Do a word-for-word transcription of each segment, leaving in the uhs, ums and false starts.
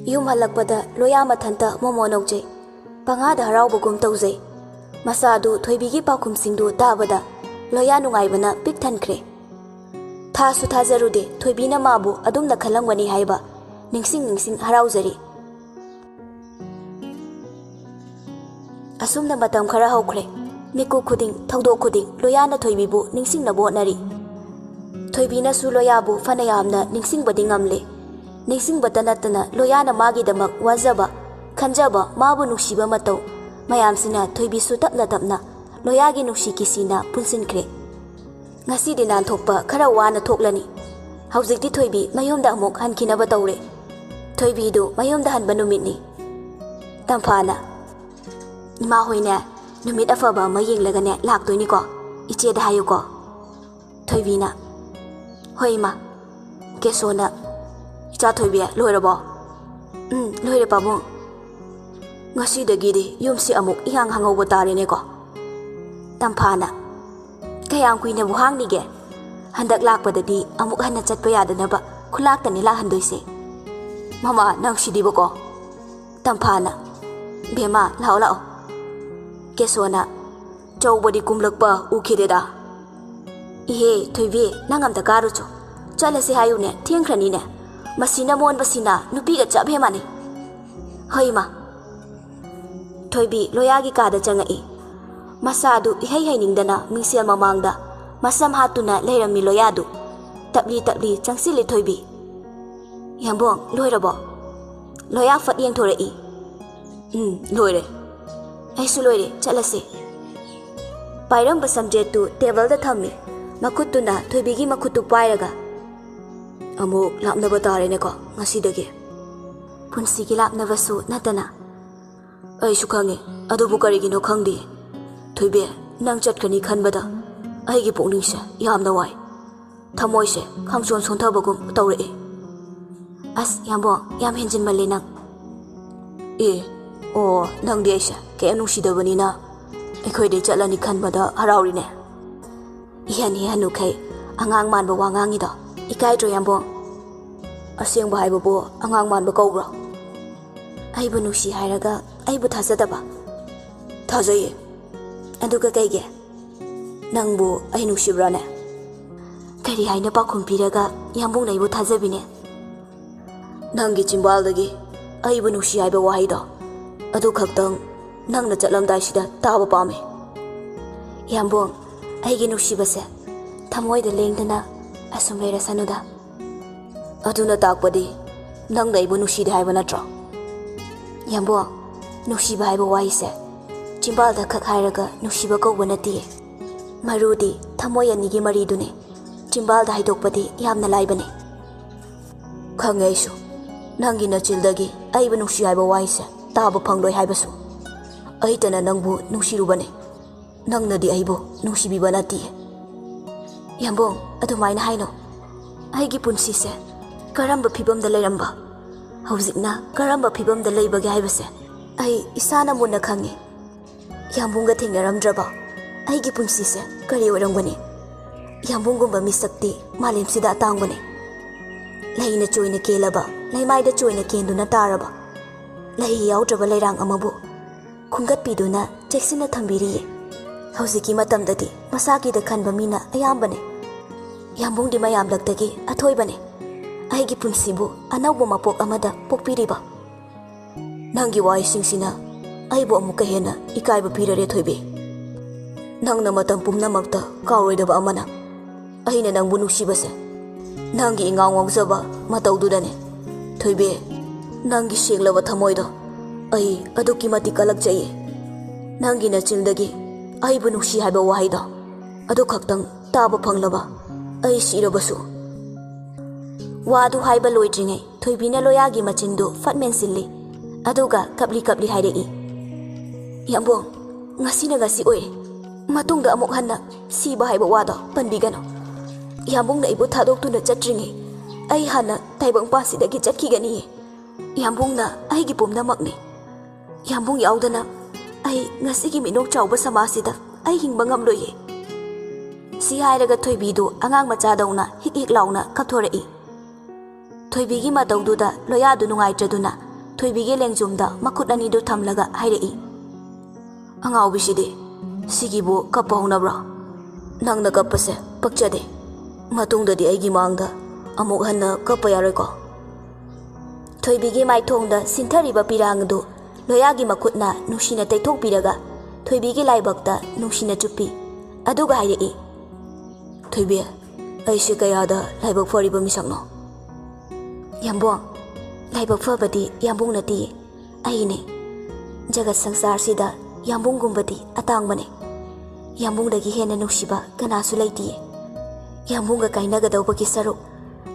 ꯌꯨꯝ ꯍꯜꯂꯛꯄꯗ ꯂꯣꯌꯥ ꯃꯊꯟꯇ ꯃꯣꯃꯣ ꯅꯣꯛꯆꯩ꯫ ꯄꯪꯍꯥꯗ ꯍꯔꯥꯎꯕꯒꯨꯝ ꯇꯧꯖꯩ꯫ ꯃꯆꯥꯗꯨ ꯊꯣꯏꯕꯤꯒꯤ ꯄꯥꯎꯈꯨꯝꯁꯤꯡꯗꯨ ꯇꯥꯕꯗ ꯂꯣꯌꯥ ꯅꯨꯡꯉꯥꯏꯕꯅ ꯄꯤꯛ ꯊꯟꯈ꯭ꯔꯦ꯫ ꯊꯥꯁꯨ ꯊꯥꯖꯔꯨꯗꯦ ꯊꯣꯏꯕꯤꯅ ꯃꯥꯕꯨ ꯑꯗꯨꯝꯅ ꯈꯜꯂꯝꯒꯅꯤ ꯍꯥꯏꯕ꯫ ꯅꯤꯡꯁꯤꯡ ꯅꯤꯡꯁꯤꯡ ꯍꯔꯥꯎꯖꯔꯤ꯫ ꯑꯁꯨꯝꯅ ꯃꯇꯝ ꯈꯔ ꯍꯧꯈ꯭ꯔꯦ꯫ ꯃꯤꯀꯨꯞ ꯈꯨꯗꯤꯡ, ꯊꯧꯗꯣꯛ ꯈꯨꯗꯤꯡ ꯂꯣꯌꯥꯅ ꯊꯣꯏꯕꯤꯕꯨ ꯅꯤꯡꯁꯤꯡꯅꯕ ꯍꯣꯠꯅꯔꯤ꯫ ꯊꯣꯏꯕꯤꯅꯁꯨ ꯂꯣꯌꯥꯕꯨ ꯐꯅ ꯌꯥꯝꯅ ꯅꯤꯡꯁꯤꯡꯕꯗꯤ ꯉꯝꯂꯦ꯫ ꯅꯤꯡꯁꯤꯡꯕꯇ ꯅꯠꯇꯅ ꯂꯣꯌꯥꯅ ꯃꯥꯒꯤꯗꯃꯛ ꯋꯥꯖꯕ, ꯈꯟꯖꯕ, ꯃꯥꯕꯨ ꯅꯨꯡꯁꯤꯕ ꯃꯇꯧ ꯃꯌꯥꯝꯁꯤꯅ ꯊꯣꯏꯕꯤꯁꯨ ꯇꯞꯅ ꯇꯞꯅ ꯂꯣꯌꯥꯒꯤ ꯅꯨꯡꯁꯤ ꯀꯤꯁꯤꯅ ꯄꯨꯟꯁꯤꯟꯈ꯭ꯔꯦ꯫ ꯉꯁꯤꯗꯤ ꯅꯥꯟꯊꯣꯛꯄ ꯈꯔ ꯋꯥꯅ ꯊꯣꯛꯂꯅꯤ꯫ ꯍꯧꯖꯤꯛꯇꯤ ꯊꯣꯏꯕꯤ ꯃꯌꯨꯝꯗ ꯑꯃꯨꯛ ꯍꯟꯈꯤꯅꯕ ꯇꯧꯔꯦ꯫ ꯊꯣꯏꯕꯤꯗꯨ ꯃꯌꯨꯝꯗ ꯍꯟꯕ ꯅꯨꯃꯤꯠꯅꯤ꯫ ꯇꯝꯐꯥꯅ, "ꯏꯃꯥ ꯍꯣꯏꯅꯦ, ꯅꯨꯃꯤꯠ ꯑꯐꯕ ꯑꯃ ꯌꯦꯡꯂꯒꯅꯦ ꯂꯥꯛꯇꯣꯏꯅꯤꯀꯣ꯫ ꯏꯆꯦꯗ ꯍꯥꯏꯌꯨꯀꯣ꯫" ꯊꯣꯏꯕꯤꯅ, "ꯍꯣꯏ ꯏꯃꯥ꯫" ꯀꯦꯁꯣꯅ, "ꯏꯆꯥ ꯊꯣꯏꯕꯤ, ꯂꯣꯏꯔꯕꯣ?" "ꯎꯝ, ꯂꯣꯏꯔꯦ ꯄꯥꯕꯨꯡ꯫" "ꯉꯁꯤꯗꯒꯤꯗꯤ ꯌꯨꯝꯁꯤ ꯑꯃꯨꯛ ꯏꯍꯥꯡ ꯍꯥꯡꯍꯧꯕ ꯇꯥꯔꯦꯅꯦꯀꯣ꯫" ꯇꯝꯐꯥꯅ, "ꯀꯌꯥꯝ ꯀꯨꯏꯅꯕꯨ ꯍꯥꯡꯂꯤꯒꯦ? ꯍꯟꯗꯛ ꯂꯥꯛꯄꯗꯗꯤ ꯑꯃꯨꯛ ꯍꯟꯅ ꯆꯠꯄ ꯌꯥꯗꯅꯕ ꯈꯨꯂꯥꯛꯇꯅꯤ ꯂꯥꯛꯍꯟꯗꯣꯏꯁꯦ꯫" "ꯃꯃꯥ, ꯅꯪ ꯁꯤꯗꯤꯕꯀꯣ꯫" ꯇꯝꯐꯥꯅ, "ꯕꯦꯝꯃ, ꯂꯥꯛꯑꯣ, ꯂꯥꯛꯑꯣ꯫" ꯀꯦꯁꯣꯅ, "ꯆꯧꯕꯗꯤ ꯀꯨꯝꯂꯛꯄ ꯎꯈꯤꯗꯦꯗ꯫" "ꯏꯍꯦ, ꯊꯣꯏꯕꯤ, ꯅꯪ ꯑꯝꯇ ꯀꯥꯔꯨꯆꯣ꯫ ꯆꯠꯂꯁꯤ ꯍꯥꯏꯌꯨꯅꯦ, ꯊꯦꯡꯈ꯭ꯔꯅꯤꯅꯦ꯫ ꯃꯁꯤꯅ ꯃꯣꯟꯕꯁꯤꯅ ꯅꯨꯄꯤꯒ ꯆꯞ ꯍꯦ ꯃꯥꯟꯅꯩ꯫" "ꯍꯣꯏ, ꯏꯃꯥ꯫" ꯊꯣꯏꯕꯤ ꯂꯣꯌꯥꯒꯤ ꯀꯥꯗ ꯆꯪꯉꯛꯏ꯫ ꯃꯆꯥꯗꯨ ꯏꯍꯩ ꯍꯩꯅꯤꯡꯗꯅ ꯃꯤꯡꯁꯦꯜ ꯃꯃꯥꯡꯗ ꯃꯁꯝ ꯍꯥꯠꯇꯨꯅ ꯂꯩꯔꯝꯃꯤ ꯂꯣꯌꯥꯗꯨ꯫ ꯇꯞꯂꯤ ꯇꯞꯂꯤ ꯆꯪꯁꯤꯜꯂꯤ ꯊꯣꯏꯕꯤ꯫ "ꯌꯥꯝꯕꯣꯡ, ꯂꯣꯏꯔꯕꯣ?" ꯂꯣꯌꯥ ꯐꯠ ꯌꯦꯡꯊꯣꯔꯛꯏ꯫ "ꯎꯝ, ꯂꯣꯏꯔꯦ꯫" "ꯑꯩꯁꯨ ꯂꯣꯏꯔꯦ, ꯆꯠꯂꯁꯦ꯫" ꯄꯥꯏꯔꯝꯕ ꯁꯝꯖꯦꯠꯇꯨ ꯇꯦꯕꯜꯗ ꯊꯝꯃꯤ꯫ ꯃꯈꯨꯠꯇꯨꯅ ꯊꯣꯏꯕꯤꯒꯤ ꯃꯈꯨꯠꯇꯨ ꯄꯥꯏꯔꯒ, "ꯑꯃꯨꯛ ꯂꯥꯞꯅꯕ ꯇꯥꯔꯦꯅꯦꯀꯣ ꯉꯁꯤꯗꯒꯤ꯫" "ꯄꯨꯟꯁꯤꯒꯤ ꯂꯥꯞꯅꯕꯁꯨ ꯅꯠꯇꯅ꯫" "ꯑꯩꯁꯨ ꯈꯪꯉꯤ, ꯑꯗꯨꯕꯨ ꯀꯔꯤꯒꯤꯅꯣ ꯈꯪꯗꯦ꯫ ꯊꯣꯏꯕꯤ, ꯅꯪ ꯆꯠꯈ꯭ꯔꯅꯤ ꯈꯟꯕꯗ ꯑꯩꯒꯤ ꯄꯨꯛꯅꯤꯡꯁꯦ ꯌꯥꯝꯅ ꯋꯥꯏ꯫ ꯊꯃꯣꯏꯁꯦ ꯈꯪꯁꯣꯟ ꯁꯣꯟꯊꯕꯒꯨꯝ ꯇꯧꯔꯛꯑꯦ꯫" "ꯑꯁ, ꯌꯥꯝꯕꯣ, ꯌꯥꯝ ꯍꯦꯟꯖꯤꯟꯃꯜꯂꯦ ꯅꯪ꯫" "ꯑꯦ, ꯑꯣ, ꯅꯪꯗꯤ ꯑꯩꯁꯦ ꯀꯌꯥ ꯅꯨꯡꯁꯤꯗꯕꯅꯤꯅ ꯑꯩꯈꯣꯏꯗꯩ ꯆꯠꯂꯅꯤ ꯈꯟꯕꯗ ꯍꯔꯥꯎꯔꯤꯅꯦ꯫" "ꯏꯍꯟ ꯏꯍꯟꯅꯨꯈꯩ ꯑꯉꯥꯡ ꯃꯥꯟꯕ ꯋꯥ ꯉꯥꯡꯉꯤꯗꯣ ꯏꯀꯥꯏꯗ꯭ꯔꯣ, ꯌꯥꯝꯕꯣ?" "ꯑꯁꯦꯡꯕ ꯍꯥꯏꯕꯕꯨ ꯑꯉꯥꯡ ꯃꯥꯟꯕ ꯀꯧꯕ꯭ꯔꯣ?" ꯑꯩꯕꯨ ꯅꯨꯡꯁꯤ ꯍꯥꯏꯔꯒ ꯑꯩꯕꯨ ꯊꯥꯖꯗꯕ? ꯊꯥꯖꯩꯌꯦ꯫ ꯑꯗꯨꯒ ꯀꯩꯒꯤ? ꯅꯪꯕꯨ ꯑꯩ ꯅꯨꯡꯁꯤꯕ꯭ꯔꯥꯅꯦ? ꯀꯔꯤ ꯍꯥꯏꯅ ꯄꯥꯎꯈꯨꯝ ꯄꯤꯔꯒ ꯌꯥꯝꯕꯨꯡꯅ ꯑꯩꯕꯨ ꯊꯥꯖꯕꯤꯅꯦ? ꯅꯪꯒꯤ ꯆꯤꯝꯕꯥꯜꯗꯒꯤ ꯑꯩꯕꯨ ꯅꯨꯡꯁꯤ ꯍꯥꯏꯕ ꯋꯥꯍꯩꯗꯣ, ꯑꯗꯨ ꯈꯛꯇꯪ ꯅꯪꯅ ꯆꯠꯂꯝꯗꯥꯏꯁꯤꯗ ꯇꯥꯕ ꯄꯥꯝꯃꯤ꯫ ꯌꯥꯝꯕꯨꯡ, ꯑꯩꯒꯤ ꯅꯨꯡꯁꯤꯕꯁꯦ ꯊꯃꯣꯏꯗ ꯂꯦꯡꯗꯅ ꯑꯁꯨꯝ ꯂꯩꯔꯁꯅꯨꯗ꯫ ꯑꯗꯨꯅ ꯇꯥꯛꯄꯗꯤ ꯅꯪꯅ ꯑꯩꯕꯨ ꯅꯨꯡꯁꯤꯗꯦ ꯍꯥꯏꯕ ꯅꯠꯇ꯭ꯔꯣ? ꯌꯥꯝꯕꯨꯡ, ꯅꯨꯡꯁꯤꯕ ꯍꯥꯏꯕ ꯋꯥꯍꯩꯁꯦ ꯆꯤꯝꯕꯥꯜꯗ ꯈꯛ ꯍꯥꯏꯔꯒ ꯅꯨꯡꯁꯤꯕ ꯀꯧꯕ ꯅꯠꯇꯤꯌꯦ꯫ ꯃꯔꯨꯗꯤ ꯊꯃꯣꯏ ꯑꯅꯤꯒꯤ ꯃꯔꯤꯗꯨꯅꯦ꯫ ꯆꯤꯝꯕꯥꯜꯗ ꯍꯥꯏꯗꯣꯛꯄꯗꯤ ꯌꯥꯝꯅ ꯂꯥꯏꯕꯅꯦ꯫ ꯈꯪꯉꯦ ꯑꯩꯁꯨ, ꯅꯪꯒꯤ ꯅꯆꯤꯜꯗꯒꯤ ꯑꯩꯕꯨ ꯅꯨꯡꯁꯤ ꯍꯥꯏꯕ ꯋꯥꯍꯩꯁꯦ ꯇꯥꯕ ꯐꯪꯂꯣꯏ ꯍꯥꯏꯕꯁꯨ꯫ ꯑꯩꯇꯅ ꯅꯪꯕꯨ ꯅꯨꯡꯁꯤꯔꯨꯕꯅꯦ, ꯅꯪꯅꯗꯤ ꯑꯩꯕꯨ ꯅꯨꯡꯁꯤꯕꯤꯕ ꯅꯠꯇꯤꯌꯦ꯫ ꯌꯥꯝꯕꯨꯡ, ꯑꯗꯨꯃꯥꯏꯅ ꯍꯥꯏꯅꯣ꯫ ꯑꯩꯒꯤ ꯄꯨꯟꯁꯤꯁꯦ ꯀꯔꯝꯕ ꯐꯤꯕꯝꯗ ꯂꯩꯔꯝꯕ, ꯍꯧꯖꯤꯛꯅ ꯀꯔꯝꯕ ꯐꯤꯕꯝꯗ ꯂꯩꯕꯒꯦ ꯍꯥꯏꯕꯁꯦ ꯑꯩ ꯏꯁꯥꯅ ꯃꯨꯟꯅ ꯈꯪꯉꯤ꯫ ꯌꯥꯝꯕꯨꯡꯒ ꯊꯦꯡꯅꯔꯝꯗ꯭ꯔꯕ ꯑꯩꯒꯤ ꯄꯨꯟꯁꯤꯁꯦ ꯀꯔꯤ ꯑꯣꯏꯔꯝꯒꯅꯤ? ꯌꯥꯝꯕꯨꯡꯒꯨꯝꯕ ꯃꯤꯁꯛꯇꯤ ꯃꯥꯂꯦꯝꯁꯤꯗ ꯑꯇꯥꯡꯕꯅꯤ꯫ ꯂꯩꯅ ꯆꯣꯏꯅ ꯀꯦꯜꯂꯕ, ꯂꯩꯃꯥꯏꯗ ꯆꯣꯏꯅ ꯀꯦꯟꯗꯨꯅ ꯇꯥꯔꯕ, ꯂꯩ ꯌꯥꯎꯗ꯭ꯔꯕ ꯂꯩꯔꯥꯡ ꯑꯃꯕꯨ ꯈꯨꯝꯒꯠꯄꯤꯗꯨꯅ ꯆꯦꯛꯁꯤꯟꯅ ꯊꯝꯕꯤꯔꯤꯌꯦ꯫ ꯍꯧꯖꯤꯛꯀꯤ ꯃꯇꯝꯗꯗꯤ ꯃꯁꯥꯒꯤꯗ ꯈꯟꯕ ꯃꯤꯅ ꯑꯌꯥꯝꯕꯅꯦ꯫ ꯌꯥꯝꯕꯨꯡꯗꯤ ꯃꯌꯥꯝꯂꯛꯇꯒꯤ ꯑꯊꯣꯏꯕꯅꯦ꯫ ꯑꯩꯒꯤ ꯄꯨꯟꯁꯤꯕꯨ ꯑꯅꯧꯕ ꯃꯄꯣꯛ ꯑꯃꯗ ꯄꯣꯛꯄꯤꯔꯤꯕ꯫ ꯅꯪꯒꯤ ꯋꯥꯍꯩꯁꯤꯡꯁꯤꯅ ꯑꯩꯕꯨ ꯑꯃꯨꯛꯀ ꯍꯦꯟꯅ ꯏꯀꯥꯏꯕ ꯄꯤꯔꯔꯦ, ꯊꯣꯏꯕꯤ꯫ ꯅꯪꯅ ꯃꯇꯝ ꯄꯨꯝꯅꯃꯛꯇ ꯀꯥꯎꯔꯣꯏꯗꯕ ꯑꯃꯅ ꯑꯩꯅ ꯅꯪꯕꯨ ꯅꯨꯡꯁꯤꯕꯁꯦ꯫ ꯅꯪꯒꯤ ꯏꯉꯥꯎ ꯉꯥꯎꯖꯕ ꯃꯇꯧꯗꯨꯗꯅꯦ, ꯊꯣꯏꯕꯤ꯫ ꯅꯪꯒꯤ ꯁꯦꯡꯂꯕ ꯊꯃꯣꯏꯗꯣ ꯑꯩ ꯑꯗꯨꯛꯀꯤ ꯃꯇꯤꯛ ꯀꯜꯂꯛꯆꯩꯌꯦ꯫ ꯅꯪꯒꯤ ꯅꯆꯤꯟꯗꯒꯤ ꯑꯩꯕꯨ ꯅꯨꯡꯁꯤ ꯍꯥꯏꯕ ꯋꯥꯍꯩꯗꯣ ꯑꯗꯨ ꯈꯛꯇꯪ ꯇꯥꯕ ꯐꯪꯂꯕ ꯑꯩ ꯁꯤꯔꯕꯁꯨ꯫ ꯋꯥꯗꯨ ꯍꯥꯏꯕ ꯂꯣꯏꯗ꯭ꯔꯤꯉꯩ ꯊꯣꯏꯕꯤꯅ ꯂꯣꯌꯥꯒꯤ ꯃꯆꯤꯟꯗꯨ ꯐꯠ ꯃꯦꯟꯁꯤꯜꯂꯤ꯫ ꯑꯗꯨꯒ ꯀꯞꯂꯤ ꯀꯞꯂꯤ ꯍꯥꯏꯔꯛꯏ, "ꯌꯥꯝꯕꯨꯡ, ꯉꯁꯤꯅ ꯉꯁꯤ ꯑꯣꯏꯔꯦ꯫ ꯃꯇꯨꯡꯗ ꯑꯃꯨꯛ ꯍꯟꯅ ꯁꯤꯕ ꯍꯥꯏꯕ ꯋꯥꯗꯣ ꯄꯟꯕꯤꯒꯅꯨ꯫ ꯌꯥꯝꯕꯨꯡꯅ ꯑꯩꯕꯨ ꯊꯥꯗꯣꯛꯇꯨꯅ ꯆꯠꯇ꯭ꯔꯤꯉꯩ ꯑꯩ ꯍꯥꯟꯅ ꯇꯥꯏꯕꯪꯄꯥꯟꯁꯤꯗꯒꯤ ꯆꯠꯈꯤꯒꯅꯤꯌꯦ꯫ ꯌꯥꯝꯕꯨꯡꯅ ꯑꯩꯒꯤ ꯄꯨꯝꯅꯃꯛꯅꯤ꯫ ꯌꯥꯝꯕꯨꯡ ꯌꯥꯎꯗꯅ ꯑꯩ ꯉꯁꯤꯒꯤ ꯃꯤꯅꯣꯛ ꯆꯥꯎꯕ ꯁꯃꯥꯖꯁꯤꯗ ꯑꯩ ꯍꯤꯡꯕ ꯉꯝꯂꯣꯏꯌꯦ꯫" ꯁꯤ ꯍꯥꯏꯔꯒ ꯊꯣꯏꯕꯤꯗꯨ ꯑꯉꯥꯡ ꯃꯆꯥꯗꯧꯅ ꯍꯤꯛ ꯍꯤꯛ ꯂꯥꯎꯅ ꯀꯞꯊꯣꯔꯛꯏ꯫ ꯊꯣꯏꯕꯤꯒꯤ ꯃꯇꯧꯗꯨꯗ ꯂꯣꯌꯥꯗꯨ ꯅꯨꯡꯉꯥꯏꯇ꯭ꯔꯗꯨꯅ ꯊꯣꯏꯕꯤꯒꯤ ꯂꯦꯡꯖꯨꯝꯗ ꯃꯈꯨꯠ ꯑꯅꯤꯗꯨ ꯊꯝꯂꯒ ꯍꯥꯏꯔꯛꯏ꯫ "ꯑꯉꯥꯎꯕꯤꯁꯤꯗꯤ, ꯁꯤꯒꯤꯕꯨ ꯀꯞꯄ ꯍꯧꯅꯕ꯭ꯔꯣ? ꯅꯪꯅ ꯀꯞꯄꯁꯦ ꯄꯛꯆꯗꯦ꯫ ꯃꯇꯨꯡꯗꯗꯤ ꯑꯩꯒꯤ ꯃꯥꯡꯗ ꯑꯃꯨꯛ ꯍꯟꯅ ꯀꯞꯄ ꯌꯥꯔꯣꯏꯀꯣ?" ꯊꯣꯏꯕꯤꯒꯤ ꯃꯥꯏꯊꯣꯡꯗ ꯁꯤꯟꯊꯔꯤꯕ ꯄꯤꯔꯥꯡ ꯑꯗꯨ ꯂꯣꯌꯥꯒꯤ ꯃꯈꯨꯠꯅ ꯅꯨꯡꯁꯤꯅ ꯇꯩꯊꯣꯛꯄꯤꯔꯒ ꯊꯣꯏꯕꯤꯒꯤ ꯂꯥꯏꯕꯛꯇ ꯅꯨꯡꯁꯤꯅ ꯆꯨꯞꯄꯤ꯫ ꯑꯗꯨꯒ ꯍꯥꯏꯔꯛꯏ, "ꯊꯣꯏꯕꯤ, ꯑꯩꯁꯦ ꯀꯌꯥꯗ ꯂꯥꯏꯕꯛ ꯐꯔꯤꯕ ꯃꯤꯁꯛꯅꯣ?" "ꯌꯥꯝꯕꯨꯡ, ꯂꯥꯏꯕꯛ ꯐꯕꯗꯤ ꯌꯥꯝꯕꯨꯡ ꯅꯠꯇꯤꯌꯦ, ꯑꯩꯅꯦ꯫ ꯖꯒꯠ ꯁꯪꯁꯥꯔꯁꯤꯗ ꯌꯥꯝꯕꯨꯡꯒꯨꯝꯕꯗꯤ ꯑꯇꯥꯡꯕꯅꯦ꯫ ꯌꯥꯝꯕꯨꯡꯗꯒꯤ ꯍꯦꯟꯅ ꯅꯨꯡꯁꯤꯕ ꯀꯅꯥꯁꯨ ꯂꯩꯇꯤꯌꯦ꯫ ꯌꯥꯝꯕꯨꯡꯒ ꯀꯥꯏꯅꯒꯗꯧꯕꯒꯤ ꯁꯔꯨꯛ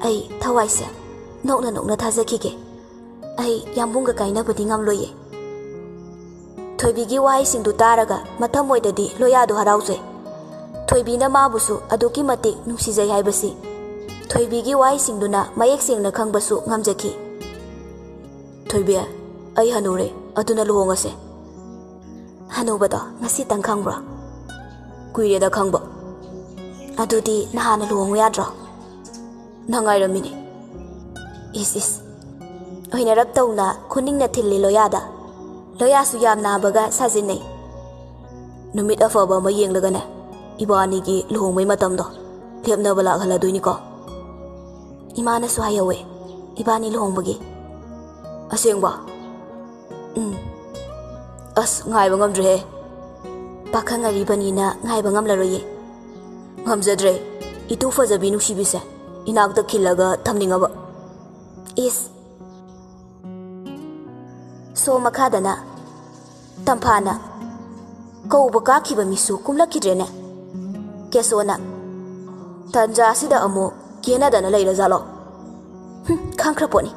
ꯑꯩ ꯊꯋꯥꯏꯁꯦ ꯅꯣꯛꯅ ꯅꯣꯛꯅ ꯊꯥꯖꯈꯤꯒꯦ꯫ ꯑꯩ ꯌꯥꯝꯕꯨꯡꯒ ꯀꯥꯏꯅꯕꯗꯤ ꯉꯝꯂꯣꯏꯌꯦ꯫" ꯊꯣꯏꯕꯤꯒꯤ ꯋꯥꯍꯩꯁꯤꯡꯗꯨ ꯇꯥꯔꯒ ꯃꯊꯃꯣꯏꯗꯗꯤ ꯂꯣꯌꯥꯗꯨ ꯍꯔꯥꯎꯖꯩ꯫ ꯊꯣꯏꯕꯤꯅ ꯃꯥꯕꯨꯁꯨ ꯑꯗꯨꯛꯀꯤ ꯃꯇꯤꯛ ꯅꯨꯡꯁꯤꯖꯩ ꯍꯥꯏꯕꯁꯤ ꯊꯣꯏꯕꯤꯒꯤ ꯋꯥꯍꯩꯁꯤꯡꯗꯨꯅ ꯃꯌꯦꯛ ꯁꯦꯡꯅ ꯈꯪꯕꯁꯨ ꯉꯝꯖꯈꯤ꯫ "ꯊꯣꯏꯕꯤ, ꯑꯩ ꯍꯅꯨꯔꯦ, ꯑꯗꯨꯅ ꯂꯨꯍꯣꯡꯉꯁꯦ꯫" "ꯍꯅꯨꯕꯗꯣ ꯉꯁꯤꯇꯪ ꯈꯪꯕ꯭ꯔꯣ?" "ꯀꯨꯏꯔꯦꯗ ꯈꯪꯕ꯫" "ꯑꯗꯨꯗꯤ ꯅꯍꯥꯟꯅ ꯂꯨꯍꯣꯡꯉꯨ ꯌꯥꯗ꯭ꯔꯣ?" "ꯅꯪ ꯉꯥꯏꯔꯝꯃꯤꯅꯦ꯫" ꯏꯁ ꯏꯁ꯫ ꯑꯣꯏꯅꯔꯞ ꯇꯧꯅ ꯈꯨꯅꯤꯡꯅ ꯊꯤꯜꯂꯤ ꯂꯣꯌꯥꯗ꯫ ꯂꯣꯌꯥꯁꯨ ꯌꯥꯝ ꯅꯥꯕꯒ ꯁꯥꯖꯤꯟꯅꯩ꯫ "ꯅꯨꯃꯤꯠ ꯑꯐꯕ ꯑꯃ ꯌꯦꯡꯂꯒꯅꯦ, ꯏꯕꯥꯅꯤꯒꯤ ꯂꯨꯍꯣꯡꯕꯩ ꯃꯇꯝꯗꯣ ꯂꯦꯞꯅꯕ ꯂꯥꯛꯍꯜꯂꯗꯣꯏꯅꯤꯀꯣ꯫" "ꯏꯃꯥꯅꯁꯨ ꯍꯥꯏꯍꯧꯋꯦ, ꯏꯕꯥꯅꯤ ꯂꯨꯍꯣꯡꯕꯒꯤ꯫" "ꯑꯁꯦꯡꯕ?" "ꯎꯝ꯫" "ꯑꯁ, ꯉꯥꯏꯕ ꯉꯝꯗ꯭ꯔꯦꯍꯦ꯫" "ꯄꯥꯈꯪ ꯑꯔꯤꯕꯅꯤꯅ ꯉꯥꯏꯕ ꯉꯝꯂꯔꯣꯏꯌꯦ꯫" "ꯉꯝꯖꯗ꯭ꯔꯦ, ꯏꯇꯨ ꯐꯖꯕꯤ ꯅꯨꯡꯁꯤꯕꯤꯁꯦ ꯏꯅꯥꯛꯇ ꯈꯤꯜꯂꯒ ꯊꯝꯅꯤꯡꯉꯕ꯫" ꯏꯁ꯫ ꯁꯣ ꯃꯈꯥꯗꯅ ꯇꯝꯐꯥꯅ ꯀꯧꯕ ꯀꯥꯈꯤꯕ ꯃꯤꯁꯨ ꯀꯨꯝꯂꯛꯈꯤꯗ꯭ꯔꯦꯅꯦ꯫ ꯀꯦꯁꯣꯅ, "ꯇꯟꯖꯥꯁꯤꯗ ꯑꯃꯨꯛ ꯀꯦꯅꯗꯅ ꯂꯩꯔꯖꯥꯠꯂꯣ? ꯍꯨꯝ, ꯈꯪꯈ꯭ꯔ ꯄꯣꯠꯅꯤ꯫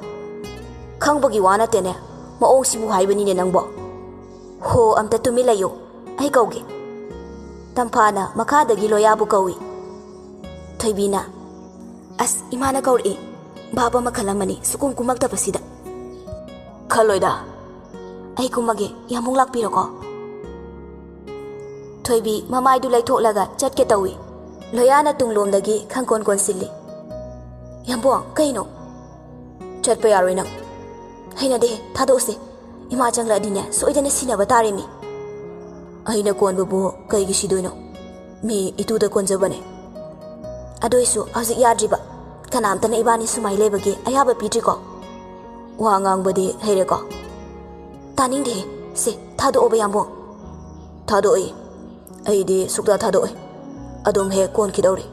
ꯈꯪꯕꯒꯤ ꯋꯥ ꯅꯠꯇꯦꯅꯦ, ꯃꯑꯣꯡꯁꯤꯕꯨ ꯍꯥꯏꯕꯅꯤꯅꯦ ꯅꯪꯕꯣ꯫ ꯍꯣ, ꯑꯝꯇ ꯇꯨꯃꯤꯟ ꯂꯩꯌꯨ, ꯑꯩ ꯀꯧꯒꯦ꯫" ꯇꯝꯐꯥꯅ ꯃꯈꯥꯗꯒꯤ ꯂꯣꯌꯥꯕꯨ ꯀꯧꯏ꯫ ꯊꯣꯏꯕꯤꯅ, "ꯑꯁ, ꯏꯃꯥꯅ ꯀꯧꯔꯛꯏ꯫ ꯚꯥꯞ ꯑꯃ ꯈꯜꯂꯝꯃꯅꯤ, ꯁꯨꯀꯨꯝ ꯀꯨꯝꯃꯛꯇꯕꯁꯤꯗ꯫" "ꯈꯜꯂꯣꯏꯗ꯫" "ꯑꯩ ꯀꯨꯝꯃꯒꯦ, ꯌꯥꯝꯕꯨꯡ ꯂꯥꯛꯄꯤꯔꯣꯀꯣ꯫" ꯊꯣꯏꯕꯤ ꯃꯃꯥꯏꯗꯨ ꯂꯩꯊꯣꯛꯂꯒ ꯆꯠꯀꯦ ꯇꯧꯏ꯫ ꯂꯣꯌꯥꯅ ꯇꯨꯡꯂꯣꯝꯗꯒꯤ ꯈꯪꯀꯣꯟ ꯀꯣꯟꯁꯤꯜꯂꯤ꯫ "ꯌꯥꯝꯕꯨꯡ, ꯀꯩꯅꯣ?" "ꯆꯠꯄ ꯌꯥꯔꯣꯏ ꯅꯪ꯫ "ꯍꯩꯅꯗꯦ, ꯊꯥꯗꯣꯛꯎꯁꯦ꯫ ꯏꯃꯥ ꯆꯪꯂꯛꯑꯗꯤꯅꯦ, ꯁꯣꯏꯗꯅ ꯁꯤꯟꯅꯕ ꯇꯥꯔꯦ ꯃꯤ꯫" "ꯑꯩꯅ ꯀꯣꯟꯕꯕꯨ ꯀꯩꯒꯤ ꯁꯤꯗꯣꯏꯅꯣ? ꯃꯤ ꯏꯇꯨꯗ ꯀꯣꯟꯖꯕꯅꯦ꯫ ꯑꯗꯨꯏꯁꯨ ꯍꯧꯖꯤꯛ ꯌꯥꯗ꯭ꯔꯤꯕ꯫ ꯀꯅꯥꯝꯇꯅ ꯏꯕꯥꯅꯤ ꯁꯨꯃꯥꯏ ꯂꯩꯕꯒꯤ ꯑꯌꯥꯕ ꯄꯤꯗ꯭ꯔꯤꯀꯣ꯫ ꯋꯥ ꯉꯥꯡꯕꯗꯤ ꯍꯩꯔꯦꯀꯣ?" "ꯇꯥꯅꯤꯡꯗꯦꯍꯦ꯫ ꯁꯦ, ꯊꯥꯗꯣꯛꯑꯣꯕ, ꯌꯥꯝꯕꯨꯡ꯫" "ꯊꯥꯗꯣꯛꯏ꯫ ꯑꯩꯗꯤ ꯁꯨꯛꯊꯥ ꯊꯥꯗꯣꯛꯑꯣꯏ꯫ ꯑꯗꯨꯝ ꯍꯦꯛ ꯀꯣꯟꯈꯤꯗꯧꯔꯤ꯫"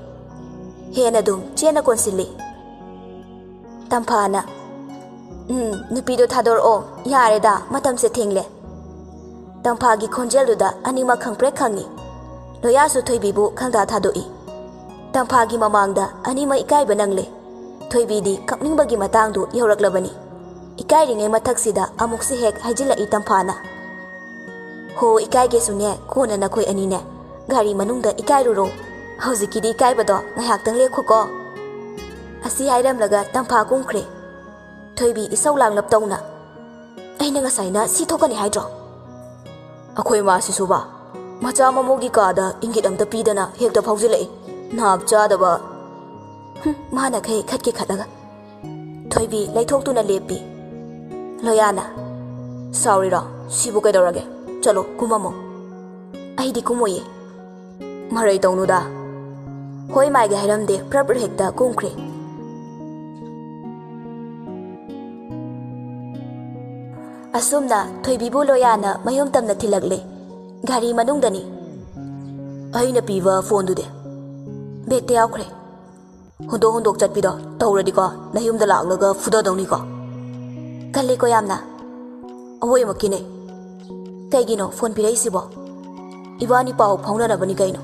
ꯍꯦꯟꯅ ꯑꯗꯨꯝ ꯆꯦꯟꯅ ꯀꯣꯟꯁꯤꯜꯂꯤ꯫ ꯇꯝꯐꯥꯅ, "ꯎꯝ, ꯅꯨꯄꯤꯗꯣ ꯊꯥꯗꯣꯔꯛꯑꯣ꯫ ꯌꯥꯔꯦꯗ, ꯃꯇꯝꯁꯦ ꯊꯦꯡꯂꯦ꯫" ꯇꯝꯐꯥꯒꯤ ꯈꯣꯟꯖꯦꯜꯗꯨꯗ ꯑꯅꯤꯃꯛ ꯈꯪꯄ꯭ꯔꯦꯛ ꯈꯪꯉꯤ꯫ ꯂꯣꯌꯥꯁꯨ ꯊꯣꯏꯕꯤꯕꯨ ꯈꯪꯗꯥ ꯊꯥꯗꯣꯛꯏ꯫ ꯇꯝꯐꯥꯒꯤ ꯃꯃꯥꯡꯗ ꯑꯅꯤꯃꯛ ꯏꯀꯥꯏꯕ ꯅꯪꯂꯦ꯫ ꯊꯣꯏꯕꯤꯗꯤ ꯀꯞꯅꯤꯡꯕꯒꯤ ꯃꯇꯥꯡꯗꯨ ꯌꯧꯔꯛꯂꯕꯅꯤ꯫ ꯏꯀꯥꯏꯔꯤꯉꯩ ꯃꯊꯛꯁꯤꯗ ꯑꯃꯨꯛꯁꯨ ꯍꯦꯛ ꯍꯥꯏꯖꯤꯜꯂꯛꯏ ꯇꯝꯐꯥꯅ꯫ "ꯍꯣ, ꯏꯀꯥꯏꯒꯦꯁꯨꯅꯦ, ꯀꯣꯟꯅ ꯅꯈꯣꯏ ꯑꯅꯤꯅꯦ ꯒꯥꯔꯤ ꯃꯅꯨꯡꯗ ꯏꯀꯥꯏꯔꯨꯔꯣ꯫ ꯍꯧꯖꯤꯛꯀꯤꯗꯤ ꯏꯀꯥꯏꯕꯗꯣ ꯉꯥꯏꯍꯥꯛꯇꯪ ꯂꯦꯞꯈꯣꯀꯣ꯫" ꯑꯁꯤ ꯍꯥꯏꯔꯝꯂꯒ ꯇꯝꯐꯥ ꯀꯨꯝꯈ꯭ꯔꯦ꯫ ꯊꯣꯏꯕꯤ ꯏꯁꯧ ꯂꯥꯡꯂꯞ ꯇꯧꯅ, "ꯑꯩꯅ ꯉꯁꯥꯏꯅ ꯁꯤ ꯊꯣꯛꯀꯅꯤ ꯍꯥꯏꯗ꯭ꯔꯣ?" "ꯑꯩꯈꯣꯏ ꯃꯥꯁꯤꯁꯨꯕ, ꯃꯆꯥ ꯃꯃꯧꯒꯤ ꯀꯥꯗ ꯏꯪꯒꯤꯠ ꯑꯝꯇ ꯄꯤꯗꯅ ꯍꯦꯛꯇ ꯐꯥꯎꯖꯤꯜꯂꯛꯏ꯫ ꯅꯥꯞ ꯆꯥꯗꯕ꯫" ꯍꯨꯝ, ꯃꯥꯅ ꯈꯩ ꯈꯠꯀꯦ ꯈꯠꯂꯒ꯫ ꯊꯣꯏꯕꯤ ꯂꯩꯊꯣꯛꯇꯨꯅ ꯂꯦꯞꯄꯤ꯫ ꯂꯣꯌꯥꯅ, "ꯁꯥꯎꯔꯤꯔꯣ? ꯁꯤꯕꯨ ꯀꯩꯗꯧꯔꯒꯦ? ꯆꯠꯂꯣ, ꯀꯨꯝꯃꯝꯃꯣ꯫" "ꯑꯩꯗꯤ ꯀꯨꯝꯃꯣꯏꯌꯦ꯫" "ꯃꯔꯩ ꯇꯧꯅꯨꯗ꯫" ꯍꯣꯏ ꯃꯥꯏꯒ ꯍꯥꯏꯔꯝꯗꯦ, ꯄ꯭ꯔꯞ ꯍꯦꯛꯇ ꯀꯨꯝꯈ꯭ꯔꯦ꯫ ꯑꯁꯨꯝꯅ ꯊꯣꯏꯕꯤꯕꯨ ꯂꯣꯌꯥꯅ ꯃꯌꯨꯝ ꯇꯝꯅ ꯊꯤꯜꯂꯛꯂꯦ꯫ ꯒꯥꯔꯤ ꯃꯅꯨꯡꯗꯅꯤ꯫ "ꯑꯩꯅ ꯄꯤꯕ ꯐꯣꯟꯗꯨꯗꯤ?" "ꯕꯦꯛꯇ ꯌꯥꯎꯈ꯭ꯔꯦ꯫" "ꯍꯨꯟꯗꯣꯛ ꯍꯨꯟꯗꯣꯛ ꯆꯠꯄꯤꯗꯣ ꯇꯧꯔꯗꯤꯀꯣ, ꯅꯌꯨꯝꯗ ꯂꯥꯛꯂꯒ ꯐꯨꯗꯗꯧꯅꯤꯀꯣ꯫" "ꯀꯜꯂꯤꯀꯣ ꯌꯥꯝꯅ?" "ꯑꯋꯣꯏꯃꯛꯀꯤꯅꯦ꯫" "ꯀꯩꯒꯤꯅꯣ ꯐꯣꯟ ꯄꯤꯔꯛꯏꯁꯤꯕꯣ?" "ꯏꯕꯥꯅꯤ ꯄꯥꯎ ꯐꯥꯎꯅꯅꯕꯅꯤ ꯀꯩꯅꯣ꯫"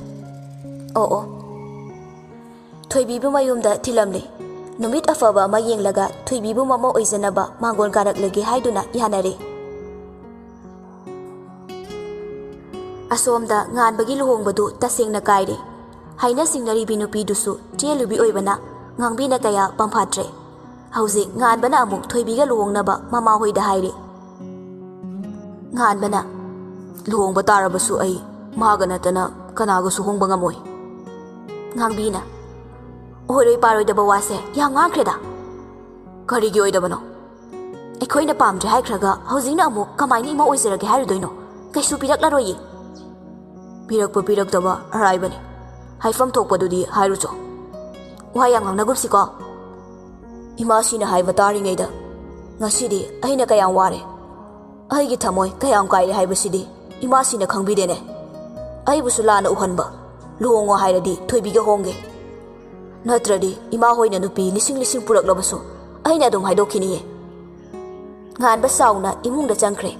"ꯑꯣ ꯑꯣ꯫" ꯊꯣꯏꯕꯤꯕꯨ ꯃꯌꯨꯝꯗ ꯊꯤꯜꯂꯝꯂꯦ꯫ ꯅꯨꯃꯤꯠ ꯑꯐꯕ ꯑꯃ ꯌꯦꯡꯂꯒ ꯊꯣꯏꯕꯤꯕꯨ ꯃꯃꯧ ꯑꯣꯏꯖꯅꯕ ꯃꯥꯡꯒꯣꯟ ꯀꯥꯔꯛꯂꯒꯦ ꯍꯥꯏꯗꯨꯅ ꯌꯥꯅꯔꯦ꯫ ꯑꯁꯣꯝꯗ ꯉꯥꯟꯕꯒꯤ ꯂꯨꯍꯣꯡꯕꯗꯨ ꯇꯁꯦꯡꯅ ꯀꯥꯏꯔꯦ꯫ ꯍꯥꯏꯅ ꯁꯤꯡꯅꯔꯤꯕꯤ ꯅꯨꯄꯤꯗꯨꯁꯨ ꯆꯦꯜꯂꯨꯕꯤ ꯑꯣꯏꯕꯅ ꯉꯥꯡꯕꯤꯅ ꯀꯌꯥ ꯄꯝꯐꯥꯠꯇ꯭ꯔꯦ꯫ ꯍꯧꯖꯤꯛ ꯉꯥꯟꯕꯅ ꯑꯃꯨꯛ ꯊꯣꯏꯕꯤꯒ ꯂꯨꯍꯣꯡꯅꯕ ꯃꯃꯥꯍꯣꯏꯗ ꯍꯥꯏꯔꯦ꯫ ꯉꯥꯟꯕꯅ, "ꯂꯨꯍꯣꯡꯕ ꯇꯥꯔꯕꯁꯨ ꯑꯩ ꯃꯥꯒ ꯅꯠꯇꯅ ꯀꯅꯥꯒꯁꯨ ꯍꯣꯡꯕ ꯉꯝꯃꯣꯏ꯫" ꯉꯥꯡꯕꯤꯅ, "ꯑꯣꯏꯔꯣꯏ ꯄꯥꯔꯣꯏꯗꯕ ꯋꯥꯁꯦ ꯌꯥꯝ ꯉꯥꯡꯈ꯭ꯔꯦꯗ꯫" "ꯀꯔꯤꯒꯤ ꯑꯣꯏꯗꯕꯅꯣ?" ꯑꯩꯈꯣꯏꯅ ꯄꯥꯝꯗ꯭ꯔꯦ ꯍꯥꯏꯈ꯭ꯔꯒ ꯍꯧꯖꯤꯛꯅ ꯑꯃꯨꯛ ꯀꯃꯥꯏꯅ ꯏꯃꯥ ꯑꯣꯏꯖꯔꯒꯦ ꯍꯥꯏꯔꯨꯗꯣꯏꯅꯣ? ꯀꯩꯁꯨ ꯄꯤꯔꯛꯂꯔꯣꯏꯌꯦ꯫ ꯄꯤꯔꯛꯄ ꯄꯤꯔꯛꯇꯕ ꯑꯔꯥꯏꯕꯅꯤ꯫ ꯍꯥꯏꯐꯝ ꯊꯣꯛꯄꯗꯨꯗꯤ ꯍꯥꯏꯔꯨꯆꯣ꯫ ꯋꯥ ꯌꯥꯝ ꯉꯥꯡꯅꯒꯨꯝꯁꯤꯀꯣ꯫ ꯏꯃꯥꯁꯤꯅ ꯍꯥꯏꯕ ꯇꯥꯔꯤꯉꯩꯗ ꯉꯁꯤꯗꯤ ꯑꯩꯅ ꯀꯌꯥꯝ ꯋꯥꯔꯦ, ꯑꯩꯒꯤ ꯊꯃꯣꯏ ꯀꯌꯥꯝ ꯀꯥꯏꯔꯦ ꯍꯥꯏꯕꯁꯤꯗꯤ ꯏꯃꯥꯁꯤꯅ ꯈꯪꯕꯤꯗꯦꯅꯦ꯫ ꯑꯩꯕꯨꯁꯨ ꯂꯥꯟꯅ ꯎꯍꯟꯕ꯫ ꯂꯨꯍꯣꯡꯉꯣ ꯍꯥꯏꯔꯗꯤ ꯊꯣꯏꯕꯤꯒ ꯍꯣꯡꯒꯦ, ꯅꯠꯇ꯭ꯔꯗꯤ ꯏꯃꯥ ꯍꯣꯏꯅ ꯅꯨꯄꯤ ꯂꯤꯁꯤꯡ ꯂꯤꯁꯤꯡ ꯄꯨꯔꯛꯂꯕꯁꯨ ꯑꯩꯅ ꯑꯗꯨꯝ ꯍꯥꯏꯗꯣꯛꯈꯤꯅꯤꯌꯦ꯫ ꯉꯥꯟꯕ ꯆꯥꯎꯅ ꯏꯃꯨꯡꯗ ꯆꯪꯈ꯭ꯔꯦ꯫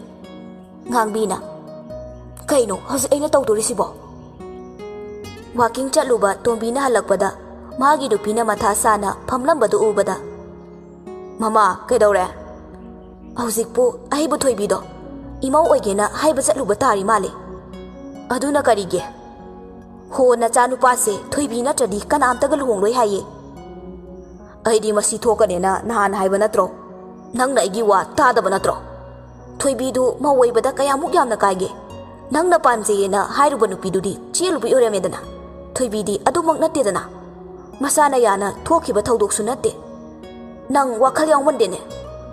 ꯉꯥꯡꯕꯤꯅ, "ꯀꯩꯅꯣ ꯍꯧꯖꯤꯛ ꯑꯩꯅ ꯇꯧꯗꯣꯔꯤꯁꯤꯕꯣ?" ꯋꯥꯀꯤꯡ ꯆꯠꯂꯨꯕ ꯇꯣꯝꯕꯤꯅ ꯍꯜꯂꯛꯄꯗ ꯃꯥꯒꯤ ꯅꯨꯄꯤꯅ ꯃꯊꯥ ꯁꯥꯅ ꯐꯝꯂꯝꯕꯗꯨ ꯎꯕꯗ, "ꯃꯃꯥ, ꯀꯩꯗꯧꯔꯦ?" "ꯍꯧꯖꯤꯛꯄꯨ ꯑꯩꯕꯨ ꯊꯣꯏꯕꯤꯗꯣ ꯏꯃꯧ ꯑꯣꯏꯒꯦꯅ ꯍꯥꯏꯕ ꯆꯠꯂꯨꯕ ꯇꯥꯔꯤ ꯃꯥꯜꯂꯦ꯫ ꯑꯗꯨꯅ ꯀꯔꯤꯒꯤ?" "ꯍꯣ, ꯅꯆꯥꯅꯨꯄꯥꯁꯦ ꯊꯣꯏꯕꯤ ꯅꯠꯇ꯭ꯔꯗꯤ ꯀꯅꯥꯝꯇꯒ ꯂꯨꯍꯣꯡꯂꯣꯏ ꯍꯥꯏꯌꯦ꯫ ꯑꯩꯗꯤ ꯃꯁꯤ ꯊꯣꯛꯀꯅꯦꯅ ꯅꯍꯥꯟ ꯍꯥꯏꯕ ꯅꯠꯇ꯭ꯔꯣ? ꯅꯪꯅ ꯑꯩꯒꯤ ꯋꯥ ꯇꯥꯗꯕ ꯅꯠꯇ꯭ꯔꯣ? ꯊꯣꯏꯕꯤꯗꯨ ꯃꯧ ꯑꯣꯏꯕꯗ ꯀꯌꯥꯃꯨꯛ ꯌꯥꯝꯅ ꯀꯥꯏꯒꯦ? ꯅꯪꯅ ꯄꯥꯝꯖꯩꯌꯦꯅ ꯍꯥꯏꯔꯨꯕ ꯅꯨꯄꯤꯗꯨꯗꯤ ꯆꯦꯜꯂꯨꯕꯤ ꯑꯣꯏꯔꯝꯃꯦꯗꯅ꯫ ꯊꯣꯏꯕꯤꯗꯤ ꯑꯗꯨꯃꯛ ꯅꯠꯇꯦꯗꯅ꯫ ꯃꯁꯥꯅ ꯌꯥꯅ ꯊꯣꯛꯈꯤꯕ ꯊꯧꯗꯣꯛꯁꯨ ꯅꯠꯇꯦ꯫ ꯅꯪ ꯋꯥꯈꯜ ꯌꯥꯎꯃꯟꯗꯦꯅꯦ꯫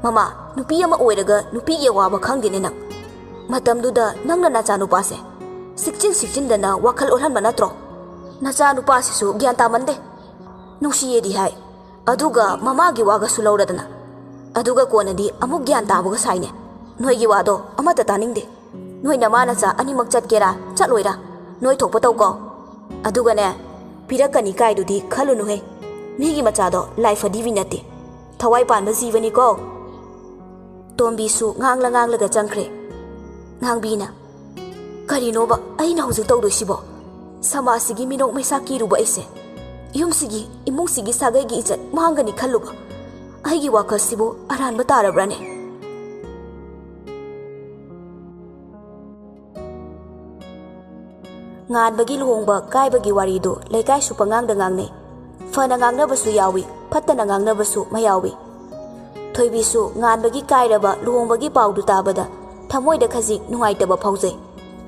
ꯃꯃꯥ, ꯅꯨꯄꯤ ꯑꯃ ꯑꯣꯏꯔꯒ ꯅꯨꯄꯤꯒꯤ ꯑꯋꯥꯕ ꯈꯪꯗꯦꯅꯦ ꯅꯪ꯫ ꯃꯇꯝꯗꯨꯗ ꯅꯪꯅ ꯅꯆꯥꯅꯨꯄꯥꯁꯦ ꯁꯤꯛꯆꯤꯟ ꯁꯤꯛꯆꯤꯟꯗꯅ ꯋꯥꯈꯜ ꯑꯣꯜꯍꯟꯕ ꯅꯠꯇ꯭ꯔꯣ? ꯅꯆꯥꯅꯨꯄꯥꯁꯤꯁꯨ ꯒ꯭ꯌꯥꯟ ꯇꯥꯃꯟꯗꯦ꯫ ꯅꯨꯡꯁꯤꯌꯦꯗꯤ ꯍꯥꯏ, ꯑꯗꯨꯒ ꯃꯃꯥꯒꯤ ꯋꯥꯒꯁꯨ ꯂꯧꯔꯗꯅ, ꯑꯗꯨꯒ ꯀꯣꯟꯅꯗꯤ ꯑꯃꯨꯛ ꯒ꯭ꯌꯥꯟ ꯇꯥꯕꯒ ꯁꯥꯏꯅꯦ꯫ ꯅꯣꯏꯒꯤ ꯋꯥꯗꯣ ꯑꯃꯠꯇ ꯇꯥꯅꯤꯡꯗꯦ꯫ ꯅꯣꯏ ꯅꯃꯥ ꯅꯆꯥ ꯑꯅꯤꯃꯛ ꯆꯠꯀꯦꯔꯥ ꯆꯠꯂꯣꯏꯔꯥ, ꯅꯣꯏ ꯊꯣꯛꯄ ꯇꯧꯀꯣ꯫ ꯑꯗꯨꯒꯅꯦ, ꯄꯤꯔꯛꯀꯅꯤ ꯀꯥꯏꯗꯨꯗꯤ ꯈꯜꯂꯨꯅꯨꯍꯦ꯫ ꯃꯤꯒꯤ ꯃꯆꯥꯗꯣ ꯂꯥꯏ ꯐꯗꯤꯕꯤ ꯅꯠꯇꯦ, ꯊꯋꯥꯏ ꯄꯥꯟꯕ ꯖꯤꯕꯅꯤꯀꯣ꯫" ꯇꯣꯝꯕꯤꯁꯨ ꯉꯥꯡꯂ ꯉꯥꯡꯂꯒ ꯆꯪꯈ꯭ꯔꯦ꯫ ꯉꯥꯡꯕꯤꯅ, "ꯀꯔꯤꯅꯣꯕ ꯑꯩꯅ ꯍꯧꯖꯤꯛ ꯇꯧꯗꯣꯏꯁꯤꯕꯣ? ꯁꯃꯥꯖꯁꯤꯒꯤ ꯃꯤꯅꯣꯛ ꯃꯩꯁꯥ ꯀꯤꯔꯨꯕ ꯑꯩꯁꯦ, ꯌꯨꯝꯁꯤꯒꯤ, ꯏꯃꯨꯡꯁꯤꯒꯤ ꯁꯥꯒꯩꯒꯤ ꯏꯖꯠ ꯃꯥꯡꯒꯅꯤ ꯈꯜꯂꯨꯕ꯫ ꯑꯩꯒꯤ ꯋꯥꯈꯜꯁꯤꯕꯨ ꯑꯔꯥꯟꯕ ꯇꯥꯔꯕ꯭ꯔꯥꯅꯦ?" ꯉꯥꯟꯕꯒꯤ ꯂꯨꯍꯣꯡꯕ ꯀꯥꯏꯕꯒꯤ ꯋꯥꯔꯤꯗꯨ ꯂꯩꯀꯥꯏꯁꯨ ꯄꯉꯥꯡꯗ ꯉꯥꯡꯅꯩ꯫ ꯐꯅ ꯉꯥꯡꯅꯕꯁꯨ ꯌꯥꯎꯏ, ꯐꯠꯇꯅ ꯉꯥꯡꯅꯕꯁꯨ ꯃꯌꯥꯎꯏ꯫ ꯊꯣꯏꯕꯤꯁꯨ ꯉꯥꯟꯕꯒꯤ ꯀꯥꯏꯔꯕ ꯂꯨꯍꯣꯡꯕꯒꯤ ꯄꯥꯎꯗꯨ ꯇꯥꯕꯗ ꯊꯃꯣꯏꯗ ꯈꯖꯤꯛ ꯅꯨꯡꯉꯥꯏꯇꯕ ꯐꯥꯎꯖꯩ꯫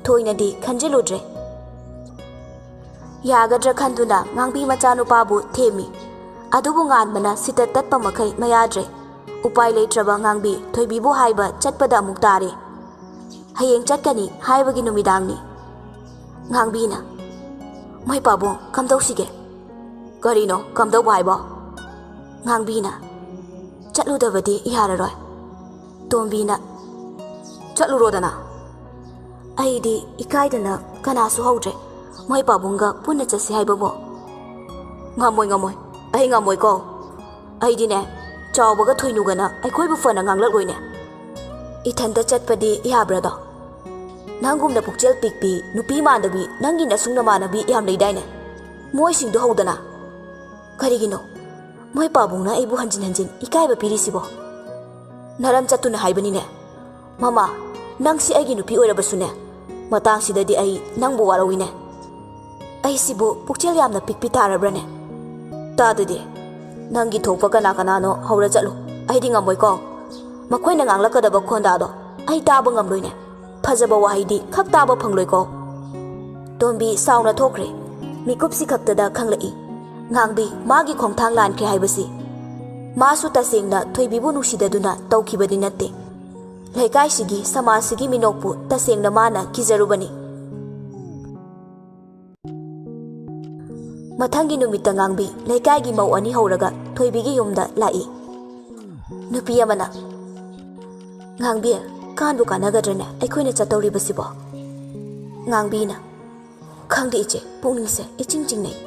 ꯊꯣꯏꯅꯗꯤ ꯈꯟꯖꯤꯜꯂꯨꯗ꯭ꯔꯦ꯫ ꯌꯥꯒꯗ꯭ꯔꯥ ꯈꯟꯗꯨꯅ ꯉꯥꯡꯕꯤ ꯃꯆꯥꯅꯨꯄꯥꯕꯨ ꯊꯦꯝꯃꯤ꯫ ꯑꯗꯨꯕꯨ ꯉꯥꯟꯕꯅ ꯁꯤꯇ ꯇꯠꯄ ꯃꯈꯩ ꯃꯌꯥꯗ꯭ꯔꯦ꯫ ꯎꯄꯥꯏ ꯂꯩꯇ꯭ꯔꯕ ꯉꯥꯡꯕꯤ ꯊꯣꯏꯕꯤꯕꯨ ꯍꯥꯏꯕ ꯆꯠꯄꯗ ꯑꯃꯨꯛ ꯇꯥꯔꯦ꯫ "ꯍꯌꯦꯡ ꯆꯠꯀꯅꯤ ꯍꯥꯏꯕꯒꯤ ꯅꯨꯃꯤꯗꯥꯡꯅꯤ꯫" ꯉꯥꯡꯕꯤꯅ, "ꯃꯣꯏ ꯄꯥꯕꯨꯡ, ꯀꯝꯗꯧꯁꯤꯒꯦ?" "ꯀꯔꯤꯅꯣ ꯀꯝꯗꯧꯕ ꯍꯥꯏꯕꯣ?" ꯉꯥꯡꯕꯤꯅ, "ꯆꯠꯂꯨꯗꯕꯗꯤ ꯌꯥꯔꯔꯣꯏ꯫" ꯇꯣꯝꯕꯤꯅ, "ꯆꯠꯂꯨꯔꯣꯗꯅ꯫" "ꯑꯩꯗꯤ ꯏꯀꯥꯏꯗꯅ ꯀꯅꯥꯁꯨ ꯍꯧꯗ꯭ꯔꯦ, ꯃꯣꯏ ꯄꯥꯕꯨꯡꯒ ꯄꯨꯟꯅ ꯆꯠꯁꯤ ꯍꯥꯏꯕꯕꯨ꯫" "ꯉꯝꯃꯣꯏ, ꯉꯝꯃꯣꯏ, ꯑꯩ ꯉꯝꯃꯣꯏꯀꯣ꯫ ꯑꯩꯗꯤꯅꯦ, ꯆꯥꯎꯕꯒ ꯊꯣꯏꯅꯨꯒꯅ ꯑꯩꯈꯣꯏꯕꯨ ꯐꯅ ꯉꯥꯡꯂꯛꯂꯣꯏꯅꯦ꯫ ꯏꯊꯟꯇ ꯆꯠꯄꯗꯤ ꯌꯥꯕ꯭ꯔꯥꯗꯣ? ꯅꯪꯒꯨꯝꯅ ꯄꯨꯛꯆꯦꯜ ꯄꯤꯛꯄꯤ, ꯅꯨꯄꯤ ꯃꯥꯟꯗꯕꯤ, ꯅꯪꯒꯤ ꯅꯁꯨꯡ ꯅꯃꯥꯟꯅꯕꯤ ꯌꯥꯝ ꯂꯩꯗꯥꯏꯅꯦ? ꯃꯣꯏꯁꯤꯡꯗꯣ ꯍꯧꯗꯅ꯫" "ꯀꯔꯤꯒꯤꯅꯣ ꯃꯣꯏ ꯄꯥꯕꯨꯡꯅ ꯑꯩꯕꯨ ꯍꯟꯖꯤꯟ ꯍꯟꯖꯤꯟ ꯏꯀꯥꯏꯕ ꯄꯤꯔꯤꯁꯤꯕꯣ? ꯅꯔꯝ ꯆꯠꯇꯨꯅ ꯍꯥꯏꯕꯅꯤꯅꯦ꯫ ꯃꯃꯥ, ꯅꯪꯁꯤ ꯑꯩꯒꯤ ꯅꯨꯄꯤ ꯑꯣꯏꯔꯕꯁꯨꯅꯦ, ꯃꯇꯥꯡꯁꯤꯗꯗꯤ ꯑꯩ ꯅꯪꯕꯨ ꯋꯥꯔꯧꯏꯅꯦ꯫ ꯑꯩꯁꯤꯕꯨ ꯄꯨꯛꯆꯦꯜ ꯌꯥꯝꯅ ꯄꯤꯛꯄꯤ ꯇꯥꯔꯕ꯭ꯔꯅꯦ? ꯇꯥꯗꯗꯤ, ꯅꯪꯒꯤ ꯊꯣꯛꯄ ꯀꯅꯥ ꯀꯅꯥꯅꯣ ꯍꯧꯔ ꯆꯠꯂꯨ, ꯑꯩꯗꯤ ꯉꯝꯃꯣꯏꯀꯣ꯫ ꯃꯈꯣꯏꯅ ꯉꯥꯡꯂꯛꯀꯗꯕ ꯈꯣꯟꯗꯥꯗꯣ ꯑꯩ ꯇꯥꯕ ꯉꯝꯂꯣꯏꯅꯦ꯫ ꯐꯖꯕ ꯋꯥꯍꯩꯗꯤ ꯈꯛ ꯇꯥꯕ ꯐꯪꯂꯣꯏꯀꯣ꯫" ꯇꯣꯝꯕꯤ ꯁꯥꯎꯅ ꯊꯣꯛꯈ꯭ꯔꯦ꯫ ꯃꯤꯀꯨꯞꯁꯤ ꯈꯛꯇꯗ ꯈꯪꯂꯛꯏ, ꯉꯥꯡꯕꯤ ꯃꯥꯒꯤ ꯈꯣꯡꯊꯥꯡ ꯂꯥꯟꯈ꯭ꯔꯦ ꯍꯥꯏꯕꯁꯤ꯫ ꯃꯥꯁꯨ ꯇꯁꯦꯡꯅ ꯊꯣꯏꯕꯤꯕꯨ ꯅꯨꯡꯁꯤꯗꯗꯨꯅ ꯇꯧꯈꯤꯕꯗꯤ ꯅꯠꯇꯦ꯫ ꯂꯩꯀꯥꯏꯁꯤꯒꯤ, ꯁꯃꯥꯖꯁꯤꯒꯤ ꯃꯤꯅꯣꯛꯄꯨ ꯇꯁꯦꯡꯅ ꯃꯥꯅ ꯀꯤꯖꯔꯨꯕꯅꯤ꯫ ꯃꯊꯪꯒꯤ ꯅꯨꯃꯤꯠꯇ ꯉꯥꯡꯕꯤ ꯂꯩꯀꯥꯏꯒꯤ ꯃꯧ ꯑꯅꯤ ꯍꯧꯔꯒ ꯊꯣꯏꯕꯤꯒꯤ ꯌꯨꯝꯗ ꯂꯥꯛꯏ꯫ ꯅꯨꯄꯤ ꯑꯃꯅ, "ꯉꯥꯡꯕꯤ, ꯀꯥꯟꯕꯨ ꯀꯥꯟꯅꯒꯗ꯭ꯔꯅꯦ ꯑꯩꯈꯣꯏꯅ ꯆꯠꯇꯧꯔꯤꯕꯁꯤꯕꯣ?" ꯉꯥꯡꯕꯤꯅ, "ꯈꯪꯗꯦ ꯏꯆꯦ, ꯄꯨꯛꯅꯤꯡꯁꯦ ꯏꯆꯤꯡ ꯆꯤꯡꯅꯩ꯫"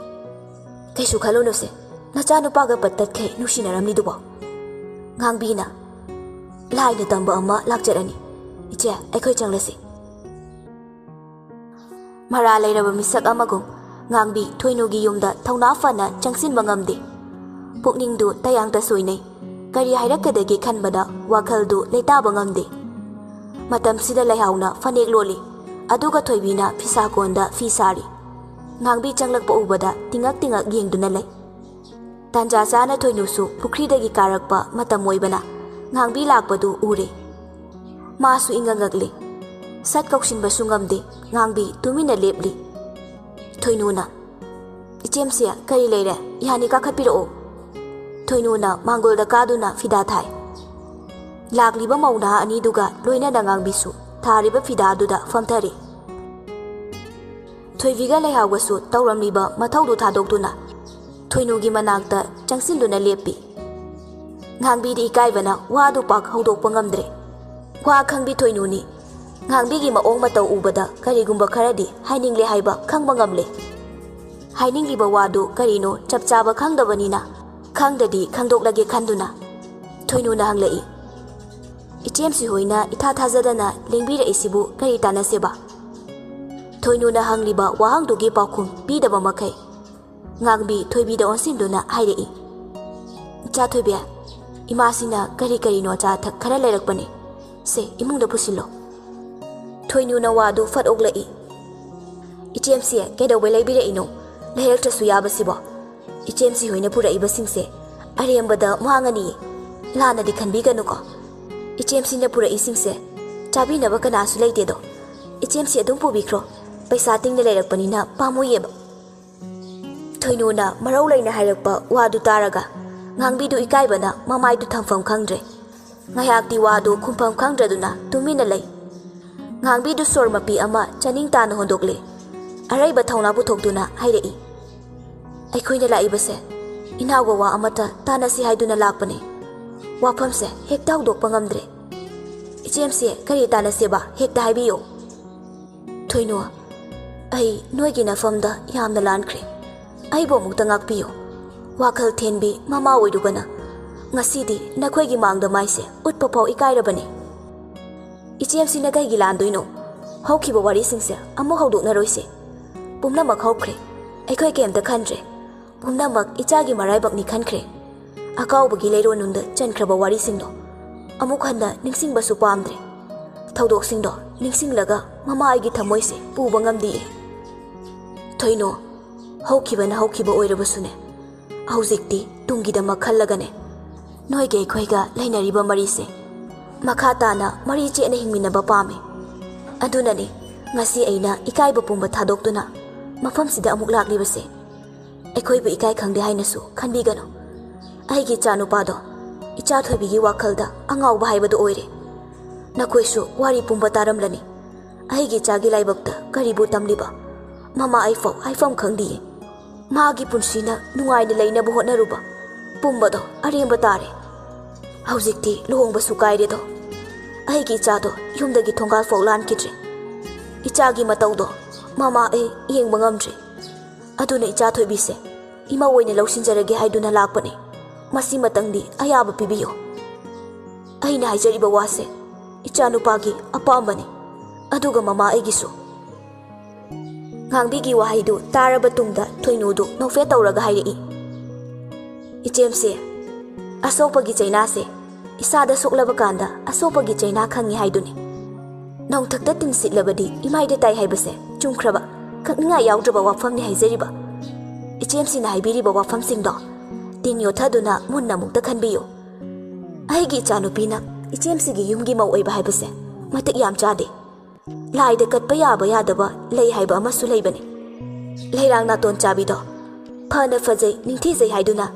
"ꯀꯩꯁꯨ ꯈꯜꯂꯨꯅꯨꯁꯦ, ꯅꯆꯥꯅꯨꯄꯥꯒ ꯄꯠ ꯇꯠꯈꯩ ꯅꯨꯡꯁꯤꯅꯔꯝꯂꯤꯗꯨꯕꯣ?" ꯉꯥꯡꯕꯤꯅ, "ꯂꯥꯏꯅ ꯇꯝꯕ ꯑꯃ ꯂꯥꯛꯆꯔꯅꯤ꯫ ꯏꯆꯦ, ꯑꯩꯈꯣꯏ ꯆꯪꯂꯁꯤ꯫" ꯃꯔꯥ ꯂꯩꯔꯕ ꯃꯤꯁꯛ ꯑꯃꯒꯨꯝ ꯉꯥꯡꯕꯤ ꯊꯣꯏꯅꯨꯒꯤ ꯌꯨꯝꯗ ꯊꯧꯅꯥ ꯐꯅ ꯆꯪꯁꯤꯟꯕ ꯉꯝꯗꯦ꯫ ꯄꯨꯛꯅꯤꯡꯗꯨ ꯇꯌꯥꯡꯇ ꯁꯣꯏꯅꯩ꯫ ꯀꯔꯤ ꯍꯥꯏꯔꯛꯀꯗꯒꯦ ꯈꯟꯕꯗ ꯋꯥꯈꯜꯗꯨ ꯂꯩꯇꯥꯕ ꯉꯝꯗꯦ꯫ ꯃꯇꯝꯁꯤꯗ ꯂꯩꯍꯥꯎꯅ ꯐꯅꯦꯛ ꯂꯣꯜꯂꯤ, ꯑꯗꯨꯒ ꯊꯣꯏꯕꯤꯅ ꯐꯤꯁꯥꯀꯣꯟꯗ ꯐꯤ ꯁꯥꯔꯤ꯫ ꯉꯥꯡꯕꯤ ꯆꯪꯂꯛꯄ ꯎꯕꯗ ꯇꯤꯉꯛ ꯇꯤꯉꯛ ꯌꯦꯡꯗꯨꯅ ꯂꯩ꯫ ꯇꯥꯟꯖꯥ ꯆꯥꯅ ꯊꯣꯏꯅꯨꯁꯨ ꯄꯨꯈ꯭ꯔꯤꯗꯒꯤ ꯀꯥꯔꯛꯄ ꯃꯇꯝ ꯑꯣꯏꯕꯅ ꯉꯥꯡꯕꯤ ꯂꯥꯛꯄꯗꯨ ꯎꯔꯦ꯫ ꯃꯥꯁꯨ ꯏꯉꯛ ꯉꯛꯂꯤ꯫ ꯁꯠ ꯀꯧꯁꯤꯟꯕꯁꯨ ꯉꯝꯗꯦ꯫ ꯉꯥꯡꯕꯤ ꯇꯨꯃꯤꯟꯅ ꯂꯦꯞꯂꯤ꯫ ꯊꯣꯏꯅꯨꯅ, "ꯏꯆꯦꯝꯁꯦ, ꯀꯔꯤ ꯂꯩꯔꯦ? ꯌꯥꯅꯤ, ꯀꯥꯈꯠꯄꯤꯔꯛꯑꯣ꯫" ꯊꯣꯏꯅꯨꯅ ꯃꯥꯡꯒꯣꯜꯗ ꯀꯥꯗꯨꯅ ꯐꯤꯗꯥ ꯊꯥꯏ꯫ ꯂꯥꯛꯂꯤꯕ ꯃꯧ ꯅꯍꯥ ꯑꯅꯤꯗꯨꯒ ꯂꯣꯏꯅꯅ ꯉꯥꯡꯕꯤꯁꯨ ꯊꯥꯔꯤꯕ ꯐꯤꯗꯥ ꯑꯗꯨꯗ ꯐꯝꯊꯔꯤ꯫ ꯊꯣꯏꯕꯤꯒ ꯂꯩꯍꯥꯎꯒꯁꯨ ꯇꯧꯔꯝꯂꯤꯕ ꯃꯊꯧꯗꯨ ꯊꯥꯗꯣꯛꯇꯨꯅ ꯊꯣꯏꯅꯨꯒꯤ ꯃꯅꯥꯛꯇ ꯆꯪꯁꯤꯟꯗꯨꯅ ꯂꯦꯞꯄꯤ꯫ ꯉꯥꯡꯕꯤꯗꯤ ꯏꯀꯥꯏꯕꯅ ꯋꯥꯗꯨ ꯄꯥꯛ ꯍꯧꯗꯣꯛꯄ ꯉꯝꯗ꯭ꯔꯦ꯫ ꯋꯥ ꯈꯪꯕꯤ ꯊꯣꯏꯅꯨꯅꯤ꯫ ꯉꯥꯡꯕꯤꯒꯤ ꯃꯑꯣꯡ ꯃꯇꯧ ꯎꯕꯗ ꯀꯔꯤꯒꯨꯝꯕ ꯈꯔꯗꯤ ꯍꯥꯏꯅꯤꯡꯂꯦ ꯍꯥꯏꯕ ꯈꯪꯕ ꯉꯝꯂꯦ꯫ ꯍꯥꯏꯅꯤꯡꯂꯤꯕ ꯋꯥꯗꯨ ꯀꯔꯤꯅꯣ ꯆꯞ ꯆꯥꯕ ꯈꯪꯗꯕꯅꯤꯅ, ꯈꯪꯗꯗꯤ ꯈꯪꯗꯣꯛꯂꯒꯦ ꯈꯟꯗꯨꯅ ꯊꯣꯏꯅꯨꯅ ꯍꯪꯂꯛꯏ, "ꯏꯆꯦꯝꯁꯤ ꯍꯣꯏꯅ ꯏꯊꯥ ꯊꯥꯖꯗꯅ ꯂꯦꯡꯕꯤꯔꯛꯏꯁꯤꯕꯨ ꯀꯔꯤ ꯇꯥꯟꯅꯁꯦꯕ?" ꯊꯣꯏꯅꯨꯅ ꯍꯪꯂꯤꯕ ꯋꯥꯍꯪꯗꯨꯒꯤ ꯄꯥꯎꯈꯨꯝ ꯄꯤꯗꯕ ꯃꯈꯩ ꯉꯥꯡꯕꯤ ꯊꯣꯏꯕꯤꯗ ꯑꯣꯟꯁꯤꯟꯗꯨꯅ ꯍꯥꯏꯔꯛꯏ, "ꯏꯆꯥ ꯊꯣꯏꯕꯤ, ꯏꯃꯥꯁꯤꯅ ꯀꯔꯤ ꯀꯔꯤꯅꯣ ꯑꯆꯥ ꯑꯊꯛ ꯈꯔ ꯂꯩꯔꯛꯄꯅꯦ꯫ ꯁꯦ, ꯏꯃꯨꯡꯗ ꯄꯨꯁꯤꯜꯂꯣ꯫" ꯊꯣꯏꯅꯨꯅ ꯋꯥꯗꯨ ꯐꯠ ꯑꯣꯛꯂꯛꯏ, "ꯏꯆꯦꯝꯁꯤ ꯀꯩꯗꯧꯕꯩ ꯂꯩꯕꯤꯔꯛꯏꯅꯣ? ꯂꯩꯔꯛꯇ꯭ꯔꯁꯨ ꯌꯥꯕꯁꯤꯕꯣ? ꯏꯆꯦꯝꯁꯤ ꯍꯣꯏꯅ ꯄꯨꯔꯛꯏꯕꯁꯤꯡꯁꯦ ꯑꯔꯦꯝꯕꯗ ꯃꯥꯡꯉꯅꯤꯌꯦ꯫ ꯂꯥꯟꯅꯗꯤ ꯈꯟꯕꯤꯒꯅꯨꯀꯣ꯫ ꯏꯆꯦꯝꯁꯤꯅ ꯄꯨꯔꯛꯏꯁꯤꯡꯁꯦ ꯆꯥꯕꯤꯅꯕ ꯀꯅꯥꯁꯨ ꯂꯩꯇꯦꯗꯣ꯫ ꯏꯆꯦꯝꯁꯤ ꯑꯗꯨꯝ ꯄꯨꯕꯤꯈ꯭ꯔꯣ꯫ ꯄꯩꯁꯥ ꯇꯤꯡꯅ ꯂꯩꯔꯛꯄꯅꯤꯅ ꯄꯥꯝꯃꯨꯏꯌꯦꯕ꯫" ꯊꯣꯏꯅꯨꯅ ꯃꯔꯧ ꯂꯩꯅ ꯍꯥꯏꯔꯛꯄ ꯋꯥꯗꯨ ꯇꯥꯔꯒ ꯉꯥꯡꯕꯤꯗꯨ ꯏꯀꯥꯏꯕꯅ ꯃꯃꯥꯏꯗꯨ ꯊꯝꯐꯝ ꯈꯪꯗ꯭ꯔꯦ꯫ ꯉꯥꯏꯍꯥꯛꯇꯤ ꯋꯥꯗꯨ ꯈꯨꯝꯐꯝ ꯈꯪꯗ꯭ꯔꯗꯨꯅ ꯇꯨꯃꯤꯟꯅ ꯂꯩ꯫ ꯉꯥꯡꯕꯤꯗꯨ ꯁꯣꯔ ꯃꯄꯤ ꯑꯃ ꯆꯥꯅꯤꯡ ꯇꯥꯅ ꯍꯣꯟꯗꯣꯛꯂꯦ꯫ ꯑꯔꯩꯕ ꯊꯧꯅꯥ ꯄꯨꯊꯣꯛꯇꯨꯅ ꯍꯥꯏꯔꯛꯏ, "ꯑꯩꯈꯣꯏꯅ ꯂꯥꯛꯏꯕꯁꯦ ꯏꯅꯥꯎꯒ ꯋꯥ ꯑꯃꯇ ꯇꯥꯟꯅꯁꯤ ꯍꯥꯏꯗꯨꯅ ꯂꯥꯛꯄꯅꯦ꯫ ꯋꯥꯐꯝꯁꯦ ꯍꯦꯛꯇ ꯍꯧꯗꯣꯛꯄ ꯉꯝꯗ꯭ꯔꯦ꯫ ꯏꯆꯦꯝꯁꯦ ꯀꯔꯤ ꯇꯥꯟꯅꯁꯦꯕ ꯍꯦꯛꯇ ꯍꯥꯏꯕꯤꯌꯨ꯫" "ꯊꯣꯏꯅꯨ, ꯑꯩ ꯅꯣꯏꯒꯤ ꯅꯐꯝꯗ ꯌꯥꯝꯅ ꯂꯥꯟꯈ꯭ꯔꯦ꯫ ꯑꯩꯕꯨ ꯑꯃꯨꯛꯇ ꯉꯥꯛꯄꯤꯌꯨ꯫ ꯋꯥꯈꯜ ꯊꯦꯟꯕꯤ ꯃꯃꯥ ꯑꯣꯏꯔꯨꯕꯅ ꯉꯁꯤꯗꯤ ꯅꯈꯣꯏꯒꯤ ꯃꯥꯡꯗ ꯃꯥꯏꯁꯦ ꯎꯠꯄ ꯐꯥꯎ ꯏꯀꯥꯏꯔꯕꯅꯦ꯫ ꯏꯆꯦꯝꯁꯤꯅ ꯀꯩꯒꯤ ꯂꯥꯟꯗꯣꯏꯅꯣ? ꯍꯧꯈꯤꯕ ꯋꯥꯔꯤꯁꯤꯡꯁꯦ ꯑꯃꯨꯛ ꯍꯧꯗꯣꯛꯅꯔꯣꯏꯁꯦ꯫ ꯄꯨꯝꯅꯃꯛ ꯍꯧꯈ꯭ꯔꯦ꯫ ꯑꯩꯈꯣꯏ ꯀꯩꯝꯇ ꯈꯟꯗ꯭ꯔꯦ꯫ ꯄꯨꯝꯅꯃꯛ ꯏꯆꯥꯒꯤ ꯃꯔꯥꯏꯕꯛꯅꯤ ꯈꯟꯈ꯭ꯔꯦ꯫ ꯑꯀꯥꯎꯕꯒꯤ ꯂꯩꯔꯣꯟꯅꯨꯡꯗ ꯆꯟꯈ꯭ꯔꯕ ꯋꯥꯔꯤꯁꯤꯡꯗꯣ ꯑꯃꯨꯛ ꯍꯟꯅ ꯅꯤꯡꯁꯤꯡꯕꯁꯨ ꯄꯥꯝꯗ꯭ꯔꯦ꯫ ꯊꯧꯗꯣꯛꯁꯤꯡꯗꯣ ꯅꯤꯡꯁꯤꯡꯂꯒ ꯃꯃꯥ ꯑꯩꯒꯤ ꯊꯃꯣꯏꯁꯦ ꯄꯨꯕ ꯉꯝꯗꯤꯌꯦ꯫ ꯊꯣꯏꯅꯣ, ꯍꯧꯈꯤꯕꯅ ꯍꯧꯈꯤꯕ ꯑꯣꯏꯔꯕꯁꯨꯅꯦ, ꯍꯧꯖꯤꯛꯇꯤ ꯇꯨꯡꯒꯤꯗꯃꯛ ꯈꯜꯂꯒꯅꯦ, ꯅꯣꯏꯒ ꯑꯩꯈꯣꯏꯒ ꯂꯩꯅꯔꯤꯕ ꯃꯔꯤꯁꯦ ꯃꯈꯥ ꯇꯥꯅ ꯃꯔꯤ ꯆꯦꯠꯅ ꯍꯤꯡꯃꯤꯟꯅꯕ ꯄꯥꯝꯃꯤ꯫ ꯑꯗꯨꯅꯅꯤ ꯉꯁꯤ ꯑꯩꯅ ꯏꯀꯥꯏꯕ ꯄꯨꯝꯕ ꯊꯥꯗꯣꯛꯇꯨꯅ ꯃꯐꯝꯁꯤꯗ ꯑꯃꯨꯛ ꯂꯥꯛꯂꯤꯕꯁꯦ꯫ ꯑꯩꯈꯣꯏꯕꯨ ꯏꯀꯥꯏ ꯈꯪꯗꯦ ꯍꯥꯏꯅꯁꯨ ꯈꯟꯕꯤꯒꯅꯨ꯫ ꯑꯩꯒꯤ ꯏꯆꯥꯅꯨꯄꯥꯗꯣ ꯏꯆꯥ ꯊꯣꯏꯕꯤꯒꯤ ꯋꯥꯈꯜꯗ ꯑꯉꯥꯎꯕ ꯍꯥꯏꯕꯗꯨ ꯑꯣꯏꯔꯦ꯫ ꯅꯈꯣꯏꯁꯨ ꯋꯥꯔꯤ ꯄꯨꯝꯕ ꯇꯥꯔꯝꯂꯅꯤ꯫ ꯑꯩꯒꯤ ꯏꯆꯥꯒꯤ ꯂꯥꯏꯕꯛꯇ ꯀꯔꯤꯕꯨ ꯇꯝꯂꯤꯕ? ꯃꯃꯥ ꯑꯩꯐꯥꯎ ꯍꯥꯏꯐꯝ ꯈꯪꯗꯤꯌꯦ꯫ ꯃꯥꯒꯤ ꯄꯨꯟꯁꯤꯅ ꯅꯨꯡꯉꯥꯏꯅ ꯂꯩꯅꯕ ꯍꯣꯠꯅꯔꯨꯕ ꯄꯨꯝꯕꯗꯣ ꯑꯔꯦꯝꯕ ꯇꯥꯔꯦ꯫ ꯍꯧꯖꯤꯛꯇꯤ ꯂꯨꯍꯣꯡꯕꯁꯨ ꯀꯥꯏꯔꯦꯗꯣ꯫ ꯑꯩꯒꯤ ꯏꯆꯥꯗꯣ ꯌꯨꯝꯗꯒꯤ ꯊꯣꯡꯒꯥꯜ ꯐꯥꯎ ꯂꯥꯟꯈꯤꯗ꯭ꯔꯦ꯫ ꯏꯆꯥꯒꯤ ꯃꯇꯧꯗꯣ ꯃꯃꯥ ꯑꯩ ꯌꯦꯡꯕ ꯉꯝꯗ꯭ꯔꯦ꯫ ꯑꯗꯨꯅ ꯏꯆꯥ ꯊꯣꯏꯕꯤꯁꯦ ꯏꯃꯧ ꯑꯣꯏꯅ ꯂꯧꯁꯤꯟꯖꯔꯒꯦ ꯍꯥꯏꯗꯨꯅ ꯂꯥꯛꯄꯅꯦ꯫ ꯃꯁꯤꯃꯇꯪꯗꯤ ꯑꯌꯥꯕ ꯄꯤꯕꯤꯌꯨ꯫ ꯑꯩꯅ ꯍꯥꯏꯖꯔꯤꯕ ꯋꯥꯁꯦ ꯏꯆꯥꯅꯨꯄꯥꯒꯤ ꯑꯄꯥꯝꯕꯅꯤ, ꯑꯗꯨꯒ ꯃꯃꯥ ꯑꯩꯒꯤꯁꯨ꯫ ꯉꯥꯡꯕꯤꯒꯤ ꯋꯥꯍꯩꯗꯨ ꯇꯥꯔꯕ ꯇꯨꯡꯗ ꯊꯣꯏꯅꯨꯗꯨ ꯅꯣꯛꯐꯦꯠ ꯇꯧꯔꯒ ꯍꯥꯏꯔꯛꯏ, "ꯏꯆꯦꯝꯁꯦ, ꯑꯁꯣꯛꯄꯒꯤ ꯆꯩꯅꯥꯁꯦ ꯏꯁꯥꯗ ꯁꯣꯛꯂꯕ ꯀꯥꯟꯗ ꯑꯁꯣꯛꯄꯒꯤ ꯆꯩꯅꯥ ꯈꯪꯉꯤ ꯍꯥꯏꯗꯨꯅꯤ꯫ ꯅꯣꯡꯊꯛꯇ ꯇꯤꯟ ꯁꯤꯠꯂꯕꯗꯤ ꯏꯃꯥꯏꯗ ꯇꯥꯏ ꯍꯥꯏꯕꯁꯦ ꯆꯨꯝꯈ꯭ꯔꯕ, ꯀꯛꯅꯤꯡꯉꯥꯏ ꯌꯥꯎꯗ꯭ꯔꯕ ꯋꯥꯐꯝꯅꯤ ꯍꯥꯏꯖꯔꯤꯕ꯫ ꯏꯆꯦꯝꯁꯤꯅ ꯍꯥꯏꯕꯤꯔꯤꯕ ꯋꯥꯐꯝꯁꯤꯡꯗꯣ ꯇꯤꯟ ꯌꯣꯠꯊꯗꯨꯅ ꯃꯨꯟꯅ ꯑꯃꯨꯛꯇ ꯈꯟꯕꯤꯌꯨ꯫ ꯑꯩꯒꯤ ꯏꯆꯥꯅꯨꯄꯤꯅ ꯏꯆꯦꯝꯁꯤꯒꯤ ꯌꯨꯝꯒꯤ ꯃꯧ ꯑꯣꯏꯕ ꯍꯥꯏꯕꯁꯦ ꯃꯇꯤꯛ ꯌꯥꯝ ꯆꯥꯗꯦ꯫ ꯂꯥꯏꯗ ꯀꯠꯄ ꯌꯥꯕ ꯌꯥꯗꯕ ꯂꯩ ꯍꯥꯏꯕ ꯑꯃꯁꯨ ꯂꯩꯕꯅꯤ꯫ ꯂꯩꯔꯥꯡ ꯅꯥꯇꯣꯟ ꯆꯥꯕꯤꯗꯣ ꯐꯅ ꯐꯖꯩ, ꯅꯤꯡꯊꯤꯖꯩ ꯍꯥꯏꯗꯨꯅ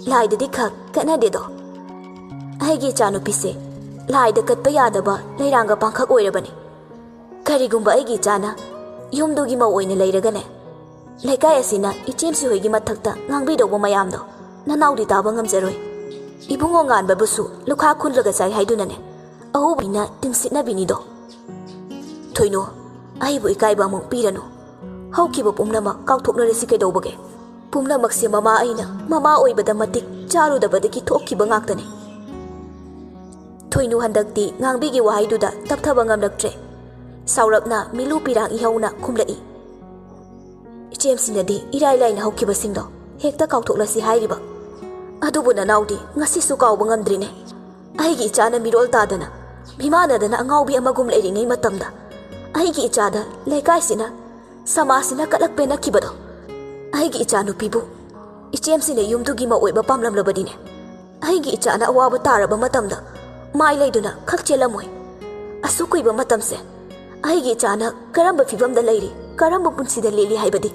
ꯂꯥꯏꯗꯗꯤ ꯈꯛ ꯀꯠꯅꯗꯦꯗꯣ꯫ ꯑꯩꯒꯤ ꯏꯆꯥꯅꯨꯄꯤꯁꯦ ꯂꯥꯏꯗ ꯀꯠꯄ ꯌꯥꯗꯕ ꯂꯩꯔꯥꯡꯒ ꯄꯥꯡꯈꯛ ꯑꯣꯏꯔꯕꯅꯤ꯫ ꯀꯔꯤꯒꯨꯝꯕ ꯑꯩꯒꯤ ꯏꯆꯥꯅ ꯌꯨꯝꯗꯨꯒꯤ ꯃꯧ ꯑꯣꯏꯅ ꯂꯩꯔꯒꯅꯦ, ꯂꯩꯀꯥꯏ ꯑꯁꯤꯅ ꯏꯆꯦꯝꯁꯤ ꯍꯣꯏꯒꯤ ꯃꯊꯛꯇ ꯉꯥꯡꯕꯤꯗꯧꯕ ꯃꯌꯥꯝꯗꯣ ꯅꯅꯥꯎꯗꯤ ꯇꯥꯕ ꯉꯝꯖꯔꯣꯏ꯫ ꯏꯕꯨꯡꯉꯣ ꯉꯥꯟꯕꯕꯨꯁꯨ ꯂꯨꯈꯥ ꯈꯨꯜꯂꯒ ꯆꯥꯏ ꯍꯥꯏꯗꯨꯅꯅꯦ, ꯑꯍꯧꯕꯅ ꯇꯤꯟꯁꯤꯠꯅꯕꯤꯅꯤꯗꯣ꯫ ꯊꯣꯏꯅꯨ, ꯑꯩꯕꯨ ꯏꯀꯥꯏꯕ ꯑꯃꯨꯛ ꯄꯤꯔꯅꯨ꯫ ꯍꯧꯈꯤꯕ ꯄꯨꯝꯅꯃꯛ ꯀꯥꯎꯊꯣꯛꯅꯔꯁꯤ ꯀꯩꯗꯧꯕꯒꯦ? ꯄꯨꯝꯅꯃꯛꯁꯦ ꯃꯃꯥ ꯑꯩꯅ ꯃꯃꯥ ꯑꯣꯏꯕꯗ ꯃꯇꯤꯛ ꯆꯥꯔꯨꯗꯕꯗꯒꯤ ꯊꯣꯛꯈꯤꯕ ꯉꯥꯛꯇꯅꯤ꯫ ꯊꯣꯏꯅꯨ ꯍꯟꯗꯛꯇꯤ ꯉꯥꯡꯕꯤꯒꯤ ꯋꯥꯍꯩꯗꯨꯗ ꯇꯞꯊꯕ ꯉꯝꯂꯛꯇ꯭ꯔꯦ꯫ ꯁꯥꯎꯔꯞꯅ ꯃꯤꯂꯨ ꯄꯤꯔꯥꯡ ꯏꯍꯧꯅ ꯈꯨꯝꯂꯛꯏ, "ꯏꯆꯦꯝꯁꯤꯅꯗꯤ ꯏꯔꯥꯏ ꯂꯥꯏꯅ ꯍꯧꯈꯤꯕꯁꯤꯡꯗꯣ ꯍꯦꯛꯇ ꯀꯥꯎꯊꯣꯛꯂꯁꯤ ꯍꯥꯏꯔꯤꯕ꯫ ꯑꯗꯨꯕꯨ ꯅꯅꯥꯎꯗꯤ ꯉꯁꯤꯁꯨ ꯀꯥꯎꯕ ꯉꯝꯗ꯭ꯔꯤꯅꯦ꯫ ꯑꯩꯒꯤ ꯏꯆꯥꯅ ꯃꯤꯔꯣꯜ ꯇꯥꯗꯅ, ꯃꯤꯃꯥꯟꯅꯗꯅ ꯑꯉꯥꯎꯕꯤ ꯑꯃꯒꯨꯝ ꯂꯩꯔꯤꯉꯩ ꯃꯇꯝꯗ ꯑꯩꯒꯤ ꯏꯆꯥꯗ ꯂꯩꯀꯥꯏꯁꯤꯅ, ꯁꯃꯥꯖꯁꯤꯅ ꯀꯂꯛ ꯄꯦꯟꯅꯈꯤꯕꯗꯣ꯫ ꯑꯩꯒꯤ ꯏꯆꯥꯅꯨꯄꯤꯕꯨ ꯏꯆꯦꯝꯁꯤꯅ ꯌꯨꯝꯗꯨꯒꯤ ꯃꯧ ꯑꯣꯏꯕ ꯄꯥꯝꯂꯝꯂꯕꯗꯤꯅꯦ, ꯑꯩꯒꯤ ꯏꯆꯥꯅ ꯑꯋꯥꯕ ꯇꯥꯔꯕ ꯃꯇꯝꯗ ꯃꯥꯏ ꯂꯩꯗꯨꯅ ꯈꯛ ꯆꯦꯜꯂꯝꯃꯣꯏ꯫ ꯑꯁꯨꯛ ꯀꯨꯏꯕ ꯃꯇꯝꯁꯦ ꯑꯩꯒꯤ ꯏꯆꯥꯅ ꯀꯔꯝꯕ ꯐꯤꯕꯝꯗ ꯂꯩꯔꯤ, ꯀꯔꯝꯕ ꯄꯨꯟꯁꯤꯗ ꯂꯦꯜꯂꯤ ꯍꯥꯏꯕꯗꯤ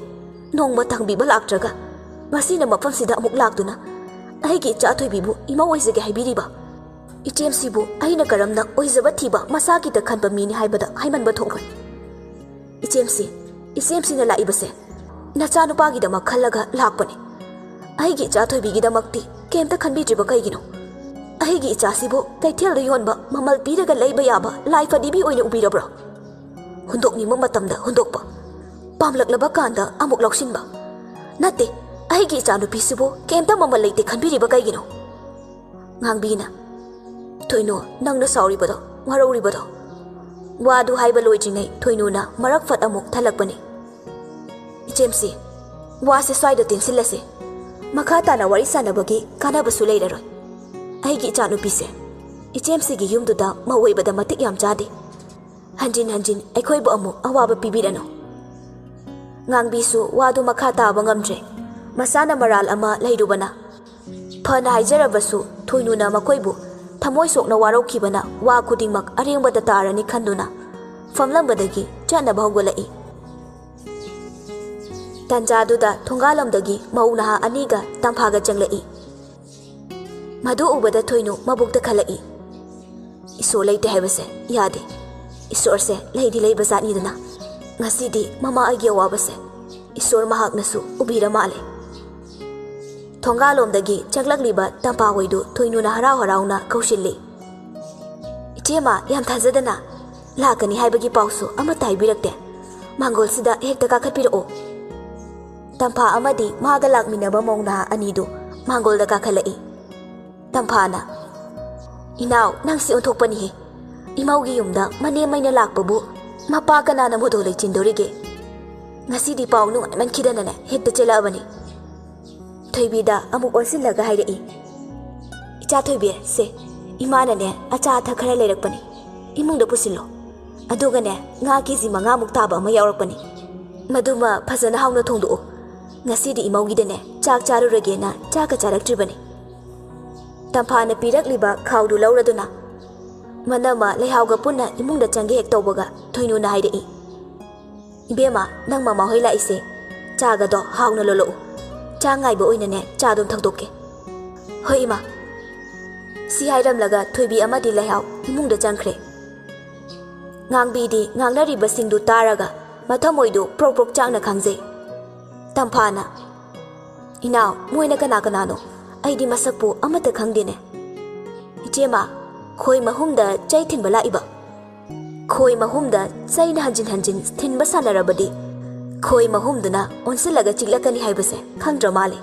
ꯅꯣꯡꯃ ꯊꯪꯕꯤꯕ ꯂꯥꯛꯇ꯭ꯔꯒ ꯉꯁꯤꯅ ꯃꯐꯝꯁꯤꯗ ꯑꯃꯨꯛ ꯂꯥꯛꯇꯨꯅ ꯑꯩꯒꯤ ꯏꯆꯥ ꯊꯣꯏꯕꯤꯕꯨ ꯏꯃꯧ ꯑꯣꯏꯖꯒꯦ ꯍꯥꯏꯕꯤꯔꯤꯕ? ꯏꯆꯦꯝꯁꯤꯕꯨ ꯑꯩꯅ ꯀꯔꯝꯅ ꯑꯣꯏꯖꯕ ꯊꯤꯕ ꯃꯁꯥꯒꯤꯗ ꯈꯟꯕ ꯃꯤꯅꯤ ꯍꯥꯏꯕꯗ ꯍꯥꯏꯃꯟꯕ ꯊꯣꯛꯂꯣꯏ꯫ ꯏꯆꯦꯝꯁꯤ, ꯏꯆꯦꯝꯁꯤꯅ ꯂꯥꯛꯏꯕꯁꯦ ꯅꯆꯥꯅꯨꯄꯥꯒꯤꯗꯃꯛ ꯈꯜꯂꯒ ꯂꯥꯛꯄꯅꯤ꯫ ꯑꯩꯒꯤ ꯏꯆꯥ ꯊꯣꯏꯕꯤꯒꯤꯗꯃꯛꯇꯤ ꯀꯩꯝꯇ ꯈꯟꯕꯤꯗ꯭ꯔꯤꯕ ꯀꯩꯒꯤꯅꯣ? ꯑꯩꯒꯤ ꯏꯆꯥꯁꯤꯕꯨ ꯀꯩꯊꯦꯜꯗ ꯌꯣꯟꯕ ꯃꯃꯜ ꯄꯤꯔꯒ ꯂꯩꯕ ꯌꯥꯕ ꯂꯥꯏ ꯐꯗꯤꯕꯤ ꯑꯣꯏꯅ ꯎꯕꯤꯔꯕ꯭ꯔꯣ? ꯍꯨꯟꯗꯣꯛꯅꯤꯡꯕ ꯃꯇꯝꯗ ꯍꯨꯟꯗꯣꯛꯄ, ꯄꯥꯝꯂꯛꯂꯕ ꯀꯥꯟꯗ ꯑꯃꯨꯛ ꯂꯧꯁꯤꯟꯕ꯫ ꯅꯠꯇꯦ, ꯑꯩꯒꯤ ꯏꯆꯥꯅꯨꯄꯤꯁꯤꯕꯨ ꯀꯩꯝꯇ ꯃꯃꯜ ꯂꯩꯇꯦ ꯈꯟꯕꯤꯔꯤꯕ ꯀꯩꯒꯤꯅꯣ? ꯉꯥꯡꯕꯤꯅ, "ꯊꯣꯏꯅꯨ, ꯅꯪꯅ ꯁꯥꯎꯔꯤꯕꯗꯣ, ꯋꯥꯔꯧꯔꯤꯕꯗꯣ?" ꯋꯥꯗꯨ ꯍꯥꯏꯕ ꯂꯣꯏꯗ꯭ꯔꯤꯉꯩ ꯊꯣꯏꯅꯨꯅ ꯃꯔꯛ ꯐꯠ ꯑꯃꯨꯛ ꯊꯠꯂꯛꯄꯅꯤ꯫ "ꯏꯆꯦꯝꯁꯤ, ꯋꯥꯁꯦ ꯁ꯭ꯋꯥꯏꯗ ꯇꯦꯟꯁꯤꯜꯂꯁꯦ꯫ ꯃꯈꯥ ꯇꯥꯅ ꯋꯥꯔꯤ ꯁꯥꯟꯅꯕꯒꯤ ꯀꯥꯟꯅꯕꯁꯨ ꯂꯩꯔꯔꯣꯏ꯫ ꯑꯩꯒꯤ ꯏꯆꯥꯅꯨꯄꯤꯁꯦ ꯏꯆꯦꯝꯁꯤꯒꯤ ꯌꯨꯝꯗꯨꯗ ꯃꯧ ꯑꯣꯏꯕꯗ ꯃꯇꯤꯛ ꯌꯥꯝ ꯆꯥꯗꯦ꯫ ꯍꯟꯖꯤꯟ ꯍꯟꯖꯤꯟ ꯑꯩꯈꯣꯏꯕꯨ ꯑꯃꯨꯛ ꯑꯋꯥꯕ ꯄꯤꯕꯤꯔꯅꯨ꯫" ꯉꯥꯡꯕꯤꯁꯨ ꯋꯥꯗꯨ ꯃꯈꯥ ꯇꯥꯕ ꯉꯝꯗ꯭ꯔꯦ꯫ ꯃꯁꯥꯅ ꯃꯔꯥꯜ ꯑꯃ ꯂꯩꯔꯨꯕꯅ ꯐꯅ ꯍꯥꯏꯖꯔꯕꯁꯨ ꯊꯣꯏꯅꯨꯅ ꯃꯈꯣꯏꯕꯨ ꯊꯃꯣꯏ ꯁꯣꯛꯅ ꯋꯥꯔꯧꯈꯤꯕꯅ ꯋꯥ ꯈꯨꯗꯤꯡꯃꯛ ꯑꯔꯦꯡꯕꯗ ꯇꯥꯔꯅꯤ ꯈꯟꯗꯨꯅ ꯐꯝꯂꯝꯕꯗꯒꯤ ꯆꯠꯅꯕ ꯍꯧꯒꯠꯂꯛꯏ꯫ ꯇꯟꯖꯥꯗꯨꯗ ꯊꯣꯡꯒꯥꯜꯂꯣꯝꯗꯒꯤ ꯃꯧ ꯅꯍꯥ ꯑꯅꯤꯒ ꯇꯝꯐꯥꯒ ꯆꯪꯂꯛꯏ꯫ ꯃꯗꯨ ꯎꯕꯗ ꯊꯣꯏꯅꯨ ꯃꯕꯨꯛꯇ ꯈꯜꯂꯛꯏ, "ꯏꯁꯣꯔ ꯂꯩꯇꯦ ꯍꯥꯏꯕꯁꯦ ꯌꯥꯗꯦ꯫ ꯏꯁꯣꯔꯁꯦ ꯂꯩꯗꯤ ꯂꯩꯕ ꯖꯥꯠꯅꯤꯗꯅ꯫ ꯉꯁꯤꯗꯤ ꯃꯃꯥ ꯑꯩꯒꯤ ꯑꯋꯥꯕꯁꯦ ꯏꯁꯣꯔ ꯃꯍꯥꯛꯅꯁꯨ ꯎꯕꯤꯔ ꯃꯥꯜꯂꯦ꯫" ꯊꯣꯡꯒꯥꯜꯂꯣꯝꯗꯒꯤ ꯆꯪꯂꯛꯂꯤꯕ ꯇꯝꯐꯥ ꯍꯣꯏꯗꯨ ꯊꯣꯏꯅꯨꯅ ꯍꯔꯥꯎ ꯍꯔꯥꯎꯅ ꯀꯧꯁꯤꯜꯂꯤ꯫ "ꯏꯆꯦꯃ, ꯌꯥꯝ ꯊꯥꯖꯗꯅ ꯂꯥꯛꯀꯅꯤ ꯍꯥꯏꯕꯒꯤ ꯄꯥꯎꯁꯨ ꯑꯃꯠꯇ ꯍꯥꯏꯕꯤꯔꯛꯇꯦ꯫ ꯃꯥꯡꯒꯣꯜꯁꯤꯗ ꯍꯦꯛꯇ ꯀꯥꯈꯠꯄꯤꯔꯛꯑꯣ꯫" ꯇꯝꯐꯥ ꯑꯃꯗꯤ ꯃꯥꯒ ꯂꯥꯛꯃꯤꯟꯅꯕ ꯃꯧ ꯅꯍꯥ ꯑꯅꯤꯗꯨ ꯃꯥꯡꯒꯣꯜꯗ ꯀꯥꯈꯠꯂꯛꯏ꯫ ꯇꯝꯐꯥꯅ, "ꯏꯅꯥꯎ, ꯅꯪꯁꯤ ꯑꯣꯟꯊꯣꯛꯄꯅꯤꯍꯦ꯫ ꯏꯃꯧꯒꯤ ꯌꯨꯝꯗ ꯃꯅꯦꯝꯃꯩꯅ ꯂꯥꯛꯄꯕꯨ ꯃꯄꯥ ꯀꯅꯥꯅ ꯃꯨꯗꯣ ꯂꯩꯆꯤꯟꯗꯣꯔꯤꯒꯦ? ꯉꯁꯤꯗꯤ ꯄꯥꯎ ꯅꯨꯡꯉꯥꯏꯃꯟꯈꯤꯗꯅꯅꯦ ꯍꯦꯛꯇ ꯆꯦꯜꯂꯛꯑꯕꯅꯤ꯫" ꯊꯣꯏꯕꯤꯗ ꯑꯃꯨꯛ ꯑꯣꯟꯁꯤꯜꯂꯒ ꯍꯥꯏꯔꯛꯏ, "ꯏꯆꯥ ꯊꯣꯏꯕꯤ, ꯁꯦ, ꯏꯃꯥꯅꯅꯦ ꯑꯆꯥ ꯑꯊꯛ ꯈꯔ ꯂꯩꯔꯛꯄꯅꯤ, ꯏꯃꯨꯡꯗ ꯄꯨꯁꯤꯜꯂꯣ꯫ ꯑꯗꯨꯒꯅꯦ ꯉꯥ ꯀꯦꯖꯤ ꯃꯉꯥꯃꯨꯛ ꯇꯥꯕ ꯑꯃ ꯌꯥꯎꯔꯛꯄꯅꯤ꯫ ꯃꯗꯨꯃ ꯐꯖꯅ ꯍꯥꯎꯅ ꯊꯣꯡꯗꯣꯛꯎ꯫ ꯉꯁꯤꯗꯤ ꯏꯃꯧꯒꯤꯗꯅꯦ ꯆꯥꯛ ꯆꯥꯔꯨꯔꯒꯦꯅ ꯆꯥꯛꯀ ꯆꯥꯔꯛꯇ꯭ꯔꯤꯕꯅꯤ꯫" ꯇꯝꯐꯥꯅ ꯄꯤꯔꯛꯂꯤꯕ ꯈꯥꯎꯗꯨ ꯂꯧꯔꯗꯨꯅ ꯃꯅꯝꯃ ꯂꯩꯍꯥꯎꯒ ꯄꯨꯟꯅ ꯏꯃꯨꯡꯗ ꯆꯪꯒꯦ ꯍꯦꯛ ꯇꯧꯕꯒ ꯊꯣꯏꯅꯨꯅ ꯍꯥꯏꯔꯛꯏ, "ꯏꯕꯦꯝꯃ, ꯅꯪ ꯃꯃꯥꯍꯣꯏ ꯂꯥꯛꯏꯁꯦ꯫ ꯆꯥꯒꯗꯣ ꯍꯥꯎꯅ ꯂꯣꯜꯂꯛꯎ꯫ ꯆꯥ ꯉꯥꯏꯕ ꯑꯣꯏꯅꯅꯦ ꯆꯥ ꯑꯗꯨꯝ ꯊꯛꯇꯣꯛꯀꯦ꯫" "ꯍꯣꯏ ꯏꯃꯥ꯫" ꯁꯤ ꯍꯥꯏꯔꯝꯂꯒ ꯊꯣꯏꯕꯤ ꯑꯃꯗꯤ ꯂꯩꯍꯥꯎ ꯏꯃꯨꯡꯗ ꯆꯪꯈ꯭ꯔꯦ꯫ ꯉꯥꯡꯕꯤꯗꯤ ꯉꯥꯡꯅꯔꯤꯕꯁꯤꯡꯗꯨ ꯇꯥꯔꯒ ꯃꯊꯃꯣꯏꯗꯨ ꯄ꯭ꯔꯣꯛ ꯄ꯭ꯔꯣꯛ ꯆꯥꯛꯅ ꯈꯥꯡꯖꯩ꯫ ꯇꯝꯐꯥꯅ, "ꯏꯅꯥꯎ, ꯃꯣꯏꯅ ꯀꯅꯥ ꯀꯅꯥꯅꯣ? ꯑꯩꯗꯤ ꯃꯁꯛꯄꯨ ꯑꯃꯠꯇ ꯈꯪꯗꯦꯅꯦ꯫" "ꯏꯆꯦꯃ, ꯈꯣꯏ ꯃꯍꯨꯝꯗ ꯆꯩ ꯊꯤꯟꯕ ꯂꯥꯛꯏꯕ꯫" "ꯈꯣꯏ ꯃꯍꯨꯝꯗ ꯆꯩꯅ ꯍꯟꯖꯤꯟ ꯍꯟꯖꯤꯟ ꯊꯤꯟꯕ ꯁꯥꯟꯅꯔꯕꯗꯤ ꯈꯣꯏ ꯃꯍꯨꯝꯗꯨꯅ ꯑꯣꯟꯁꯤꯜꯂꯒ ꯆꯤꯛꯂꯛꯀꯅꯤ ꯍꯥꯏꯕꯁꯦ ꯈꯪꯗ꯭ꯔ ꯃꯥꯜꯂꯦ꯫"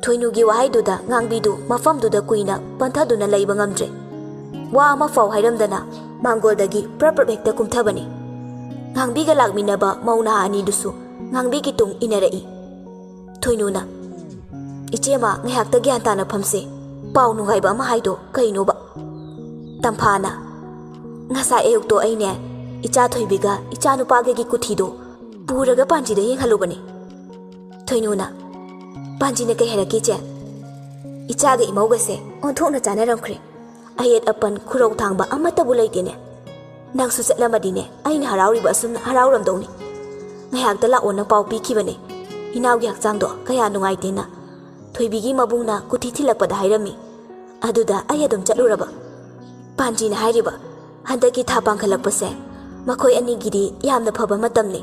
ꯊꯣꯏꯅꯨꯒꯤ ꯋꯥꯍꯩꯗꯨꯗ ꯉꯥꯡꯕꯤꯗꯨ ꯃꯐꯝꯗꯨꯗ ꯀꯨꯏꯅ ꯄꯟꯊꯗꯨꯅ ꯂꯩꯕ ꯉꯝꯗ꯭ꯔꯦ꯫ ꯋꯥ ꯑꯃ ꯐꯥꯎ ꯍꯥꯏꯔꯝꯗꯅ ꯃꯥꯡꯒꯣꯜꯗꯒꯤ ꯄ꯭ꯔꯞ ꯄ꯭ꯔꯞ ꯍꯦꯛꯇ ꯀꯨꯝꯊꯕꯅꯤ꯫ ꯉꯥꯡꯕꯤꯒ ꯂꯥꯛꯃꯤꯟꯅꯕ ꯃꯧ ꯅꯍꯥ ꯑꯅꯤꯗꯨꯁꯨ ꯉꯥꯡꯕꯤꯒꯤ ꯇꯨꯡ ꯏꯟꯅꯔꯛꯏ꯫ ꯊꯣꯏꯅꯨꯅ, "ꯏꯆꯦꯃ, ꯉꯥꯏꯍꯥꯛꯇ ꯒ꯭ꯌꯥꯟ ꯇꯥꯅ ꯐꯝꯁꯦ꯫ ꯄꯥꯎ ꯅꯨꯡꯉꯥꯏꯕ ꯑꯃ ꯍꯥꯏꯗꯣ ꯀꯩꯅꯣꯕ?" ꯇꯝꯐꯥꯅ, "ꯉꯁꯥꯏ ꯑꯌꯨꯛꯇꯣ ꯑꯩꯅꯦ, ꯏꯆꯥ ꯊꯣꯏꯕꯤꯒ ꯏꯆꯥ ꯅꯨꯄꯥꯒꯒꯤ ꯀꯨꯊꯤꯗꯣ ꯄꯨꯔꯒ ꯄꯥꯟꯖꯤꯗ ꯌꯦꯡꯍꯜꯂꯨꯕꯅꯦ꯫" ꯊꯣꯏꯅꯨꯅ, "ꯄꯥꯟꯖꯤꯅ ꯀꯩ ꯍꯥꯏꯔꯛꯀꯦ, ꯏꯆꯦ?" "ꯏꯆꯥꯒ ꯏꯃꯧꯒꯁꯦ ꯑꯣꯟꯊꯣꯛꯅ ꯆꯥꯟꯅꯔꯝꯈ꯭ꯔꯦ꯫ ꯑꯌꯦꯠ ꯑꯄꯟ ꯈꯨꯔꯧ ꯊꯥꯡꯕ ꯑꯃꯠꯇꯕꯨ ꯂꯩꯇꯦꯅꯦ꯫ ꯅꯪꯁꯨ ꯆꯠꯂꯝꯃꯗꯤꯅꯦ, ꯑꯩꯅ ꯍꯔꯥꯎꯔꯤꯕ ꯑꯁꯨꯝꯅ ꯍꯔꯥꯎꯔꯝꯗꯧꯅꯤ꯫ ꯉꯥꯏꯍꯥꯛꯇ ꯂꯥꯛꯑꯣꯅ ꯄꯥꯎ ꯄꯤꯈꯤꯕꯅꯦ꯫ ꯏꯅꯥꯎꯒꯤ ꯍꯛꯆꯥꯡꯗꯣ ꯀꯌꯥ ꯅꯨꯡꯉꯥꯏꯇꯦꯅ ꯊꯣꯏꯕꯤꯒꯤ ꯃꯕꯨꯡꯅ ꯀꯨꯊꯤ ꯊꯤꯜꯂꯛꯄꯗ ꯍꯥꯏꯔꯝꯃꯤ꯫ ꯑꯗꯨꯗ ꯑꯩ ꯑꯗꯨꯝ ꯆꯠꯂꯨꯔꯕ꯫ ꯄꯥꯟꯖꯤꯅ ꯍꯥꯏꯔꯤꯕ, ꯍꯟꯗꯛꯀꯤ ꯊꯥ ꯄꯥꯡꯈꯠꯂꯛꯄꯁꯦ ꯃꯈꯣꯏ ꯑꯅꯤꯒꯤꯗꯤ ꯌꯥꯝꯅ ꯐꯕ ꯃꯇꯝꯅꯤ꯫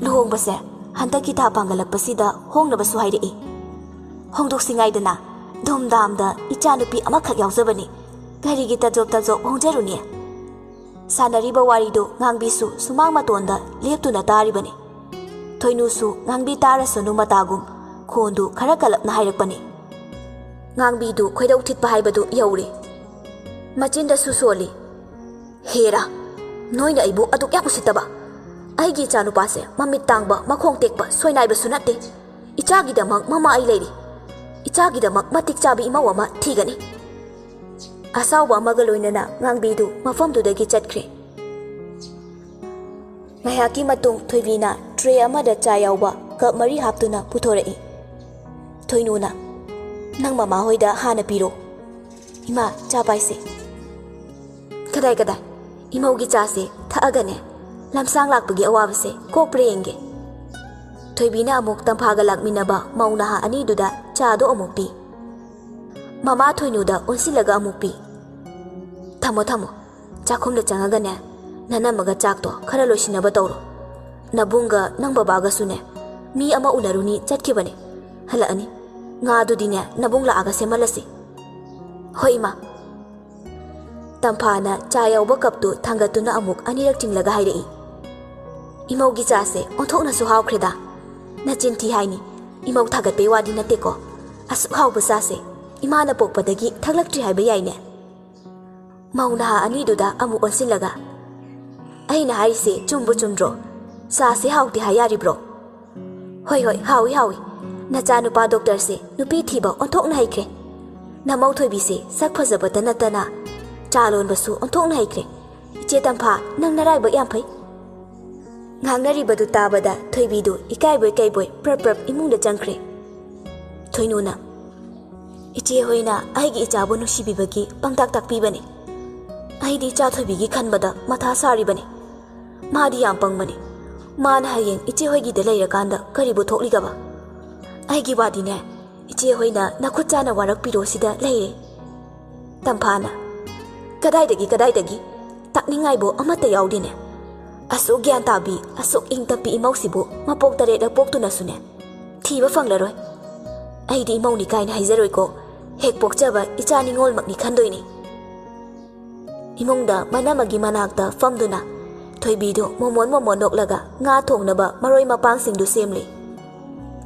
ꯂꯨꯍꯣꯡꯕꯁꯦ ꯍꯟꯗꯛꯀꯤ ꯊꯥ ꯄꯥꯡꯈꯠꯂꯛꯄꯁꯤꯗ ꯍꯣꯡꯅꯕꯁꯨ ꯍꯥꯏꯔꯛꯏ꯫ ꯍꯣꯡꯗꯣꯛꯁꯤꯉꯥꯏꯗꯅ ꯙꯨꯝꯙꯥꯝꯗ ꯏꯆꯥꯅꯨꯄꯤ ꯑꯃꯈꯛ ꯌꯥꯎꯖꯕꯅꯤ꯫ ꯀꯔꯤꯒꯤ ꯇꯖꯣꯞ ꯇꯖꯣꯞ ꯍꯣꯡꯖꯔꯨꯅꯤ?" ꯁꯥꯟꯅꯔꯤꯕ ꯋꯥꯔꯤꯗꯨ ꯉꯥꯡꯕꯤꯁꯨ ꯁꯨꯃꯥꯡ ꯃꯇꯣꯟꯗ ꯂꯦꯞꯇꯨꯅ ꯇꯥꯔꯤꯕꯅꯤ꯫ ꯊꯣꯏꯅꯨꯁꯨ ꯉꯥꯡꯕꯤ ꯇꯥꯔꯁꯅꯨ ꯃꯇꯥꯒꯨꯝ ꯈꯣꯟꯗꯨ ꯈꯔ ꯀꯜꯂꯞꯅ ꯍꯥꯏꯔꯛꯄꯅꯤ꯫ ꯉꯥꯡꯕꯤꯗꯨ ꯈꯣꯏꯗꯧ ꯊꯤꯠꯄ ꯍꯥꯏꯕꯗꯨ ꯌꯧꯔꯦ꯫ ꯃꯆꯤꯟꯗꯁꯨ ꯁꯣꯜꯂꯤ꯫ "ꯍꯦꯔꯥ, ꯅꯣꯏꯅ ꯑꯩꯕꯨ ꯑꯗꯨꯛ ꯌꯥꯝ ꯎꯁꯤꯠꯇꯕ? ꯑꯩꯒꯤ ꯏꯆꯥꯅꯨꯄꯥꯁꯦ ꯃꯃꯤꯠ ꯇꯥꯡꯕ, ꯃꯈꯣꯡ ꯇꯦꯛꯄ, ꯁꯣꯏꯅꯥꯏꯕꯁꯨ ꯅꯠꯇꯦ꯫ ꯏꯆꯥꯒꯤꯗꯃꯛ ꯃꯃꯥ ꯑꯩ ꯂꯩꯔꯤ꯫ ꯏꯆꯥꯒꯤꯗꯃꯛ ꯃꯇꯤꯛ ꯆꯥꯕ ꯏꯃꯧ ꯑꯃ ꯊꯤꯒꯅꯤ꯫" ꯑꯁꯥꯎꯕ ꯑꯃꯒ ꯂꯣꯏꯅꯅ ꯉꯥꯡꯕꯤꯗꯨ ꯃꯐꯝꯗꯨꯗꯒꯤ ꯆꯠꯈ꯭ꯔꯦ꯫ ꯉꯥꯏꯍꯥꯛꯀꯤ ꯃꯇꯨꯡ ꯊꯣꯏꯕꯤꯅ ꯇ꯭ꯔꯦ ꯑꯃꯗ ꯆꯥ ꯌꯥꯎꯕ ꯀꯞ ꯃꯔꯤ ꯍꯥꯞꯇꯨꯅ ꯄꯨꯊꯣꯔꯛꯏ꯫ ꯊꯣꯏꯅꯨꯅ, "ꯅꯪ ꯃꯃꯥ ꯍꯣꯏꯗ ꯍꯥꯟꯅ ꯄꯤꯔꯣ꯫ ꯏꯃꯥ, ꯆꯥ ꯄꯥꯏꯁꯦ꯫" "ꯀꯗꯥꯏ ꯀꯗꯥꯏ, ꯏꯃꯧꯒꯤ ꯆꯥꯁꯦ ꯊꯛꯑꯒꯅꯦ ꯂꯝꯁꯥꯡ ꯂꯥꯛꯄꯒꯤ ꯑꯋꯥꯕꯁꯦ ꯀꯣꯛꯄ꯭ꯔꯥ ꯌꯦꯡꯒꯦ꯫" ꯊꯣꯏꯕꯤꯅ ꯑꯃꯨꯛ ꯇꯝꯐꯥꯒ ꯂꯥꯛꯃꯤꯟꯅꯕ ꯃꯧ ꯅꯍꯥ ꯑꯅꯤꯗꯨꯗ ꯆꯥꯗꯣ ꯑꯃꯨꯛ ꯄꯤ꯫ ꯃꯃꯥ ꯊꯣꯏꯅꯨꯗ ꯑꯣꯟꯁꯤꯜꯂꯒ ꯑꯃꯨꯛ ꯄꯤ꯫ "ꯊꯝꯃꯣ, ꯊꯝꯃꯣ꯫ ꯆꯥꯛꯈꯨꯝꯗ ꯆꯪꯉꯒꯅꯦ, ꯅꯅꯝꯃꯒ ꯆꯥꯛꯇꯣ ꯈꯔ ꯂꯣꯏꯁꯤꯟꯅꯕ ꯇꯧꯔꯣ꯫ ꯅꯕꯨꯡꯒ ꯅꯪ ꯕꯕꯥꯒꯁꯨꯅꯦ, ꯃꯤ ꯑꯃ ꯎꯅꯔꯨꯅꯤ ꯆꯠꯈꯤꯕꯅꯦ꯫ ꯍꯜꯂꯛꯑꯅꯤ꯫ ꯉꯥꯗꯨꯗꯤꯅꯦ, ꯅꯕꯨꯡ ꯂꯥꯛꯑꯒ ꯁꯦꯝꯍꯜꯂꯁꯤ꯫" "ꯍꯣꯏ, ꯏꯃꯥ꯫" ꯇꯝꯐꯥꯅ ꯆꯥ ꯌꯥꯎꯕ ꯀꯞꯇꯨ ꯊꯥꯡꯒꯠꯇꯨꯅ ꯑꯃꯨꯛ ꯑꯅꯤꯔꯛ ꯆꯤꯡꯂꯒ ꯍꯥꯏꯔꯛꯏ, "ꯏꯃꯧꯒꯤ ꯆꯥꯁꯦ ꯑꯣꯟꯊꯣꯛꯅꯁꯨ ꯍꯥꯎꯈ꯭ꯔꯦꯗ꯫ ꯅꯆꯤꯟ ꯊꯤ ꯍꯥꯏꯅꯤ, ꯏꯃꯧ ꯊꯥꯒꯠꯄꯩ ꯋꯥꯗꯤ ꯅꯠꯇꯦꯀꯣ꯫ ꯑꯁꯨꯛ ꯍꯥꯎꯕ ꯆꯥꯁꯦ ꯏꯃꯥꯅ ꯄꯣꯛꯄꯗꯒꯤ ꯊꯛꯂꯛꯇ꯭ꯔꯤ ꯍꯥꯏꯕ ꯌꯥꯏꯅꯦ꯫" ꯃꯧ ꯅꯍꯥ ꯑꯅꯤꯗꯨꯗ ꯑꯃꯨꯛ ꯑꯣꯟꯁꯤꯜꯂꯒ, "ꯑꯩꯅ ꯍꯥꯏꯔꯤꯁꯦ ꯆꯨꯝꯕꯨ ꯆꯨꯝꯗ꯭ꯔꯣ? ꯆꯥꯁꯦ ꯍꯥꯎꯇꯦ ꯍꯥꯏ ꯌꯥꯔꯤꯕ꯭ꯔꯣ? ꯍꯣꯏ, ꯍꯣꯏ, ꯍꯥꯎꯏ, ꯍꯥꯎꯏ꯫ ꯅꯆꯥꯅꯨꯄꯥ ꯗꯣꯛꯇꯔꯁꯦ ꯅꯨꯄꯤ ꯊꯤꯕ ꯑꯣꯟꯊꯣꯛꯅ ꯍꯩꯈ꯭ꯔꯦ꯫ ꯅꯃꯧ ꯊꯣꯏꯕꯤꯁꯦ ꯁꯛ ꯐꯖꯕꯇ ꯅꯠꯇꯅ ꯆꯥ ꯂꯣꯟꯕꯁꯨ ꯑꯣꯟꯊꯣꯛꯅ ꯍꯩꯈ꯭ꯔꯦ꯫ ꯏꯆꯦ ꯇꯝꯐꯥ, ꯅꯪ ꯅꯔꯥꯏꯕꯛ ꯌꯥꯝ ꯐꯩ꯫" ꯉꯥꯡꯅꯔꯤꯕꯗꯨ ꯇꯥꯕꯗ ꯊꯣꯏꯕꯤꯗꯨ ꯏꯀꯥꯏꯕꯣꯏ ꯀꯩꯕꯣꯏ ꯄ꯭ꯔꯞ ꯄ꯭ꯔꯞ ꯏꯃꯨꯡꯗ ꯆꯪꯈ꯭ꯔꯦ꯫ ꯊꯣꯏꯅꯨꯅ, "ꯏꯆꯦ ꯍꯣꯏꯅ ꯑꯩꯒꯤ ꯏꯆꯥꯕꯨ ꯅꯨꯡꯁꯤꯕꯤꯕꯒꯤ ꯄꯥꯡꯇꯥꯛ ꯇꯥꯛꯄꯤꯕꯅꯤ꯫ ꯑꯩꯗꯤ ꯏꯆꯥ ꯊꯣꯏꯕꯤꯒꯤ ꯈꯟꯕꯗ ꯃꯊꯥ ꯁꯥꯔꯤꯕꯅꯤ꯫ ꯃꯥꯗꯤ ꯌꯥꯝ ꯄꯪꯕꯅꯤ꯫ ꯃꯥꯅ ꯍꯌꯦꯡ ꯏꯆꯦ ꯍꯣꯏꯒꯤꯗ ꯂꯩꯔꯀꯥꯟꯗ ꯀꯔꯤꯕꯨ ꯊꯣꯛꯂꯤꯒꯕ? ꯑꯩꯒꯤ ꯋꯥꯗꯤꯅꯦ, ꯏꯆꯦ ꯍꯣꯏꯅ ꯅꯈꯨꯠ ꯆꯥꯅ ꯋꯥꯔꯛꯄꯤꯔꯣ ꯁꯤꯗ ꯂꯩꯔꯦ꯫" ꯇꯝꯐꯥꯅ, "ꯀꯗꯥꯏꯗꯒꯤ, ꯀꯗꯥꯏꯗꯒꯤ? ꯇꯥꯛꯅꯤꯡꯉꯥꯏꯕꯨ ꯑꯃꯠꯇ ꯌꯥꯎꯗꯦꯅꯦ꯫ ꯑꯁꯨꯛ ꯒ꯭ꯌꯥꯟ ꯇꯥꯕꯤ, ꯑꯁꯨꯛ ꯏꯪ ꯇꯞꯄꯤ ꯏꯃꯧꯁꯤꯕꯨ ꯃꯄꯣꯛ ꯇꯔꯦꯠꯂ ꯄꯣꯛꯇꯨꯅꯁꯨꯅꯦ, ꯊꯤꯕ ꯐꯪꯂꯔꯣꯏ꯫ ꯑꯩꯗꯤ ꯏꯃꯧꯅꯤ ꯀꯥꯏꯅ ꯍꯥꯏꯖꯔꯣꯏꯀꯣ꯫ ꯍꯦꯛ ꯄꯣꯛꯆꯕ ꯏꯆꯥ ꯅꯤꯉꯣꯜꯃꯛꯅꯤ ꯈꯟꯗꯣꯏꯅꯤ꯫" ꯏꯃꯨꯡꯗ ꯃꯅꯝꯃꯒꯤ ꯃꯅꯥꯛꯇ ꯐꯝꯗꯨꯅ ꯊꯣꯏꯕꯤꯗꯨ ꯃꯣꯃꯣꯟ ꯃꯣꯃꯣꯟ ꯅꯣꯛꯂꯒ ꯉꯥ ꯊꯣꯡꯅꯕ ꯃꯔꯣꯏ ꯃꯄꯥꯡꯁꯤꯡꯗꯨ ꯁꯦꯝꯂꯤ꯫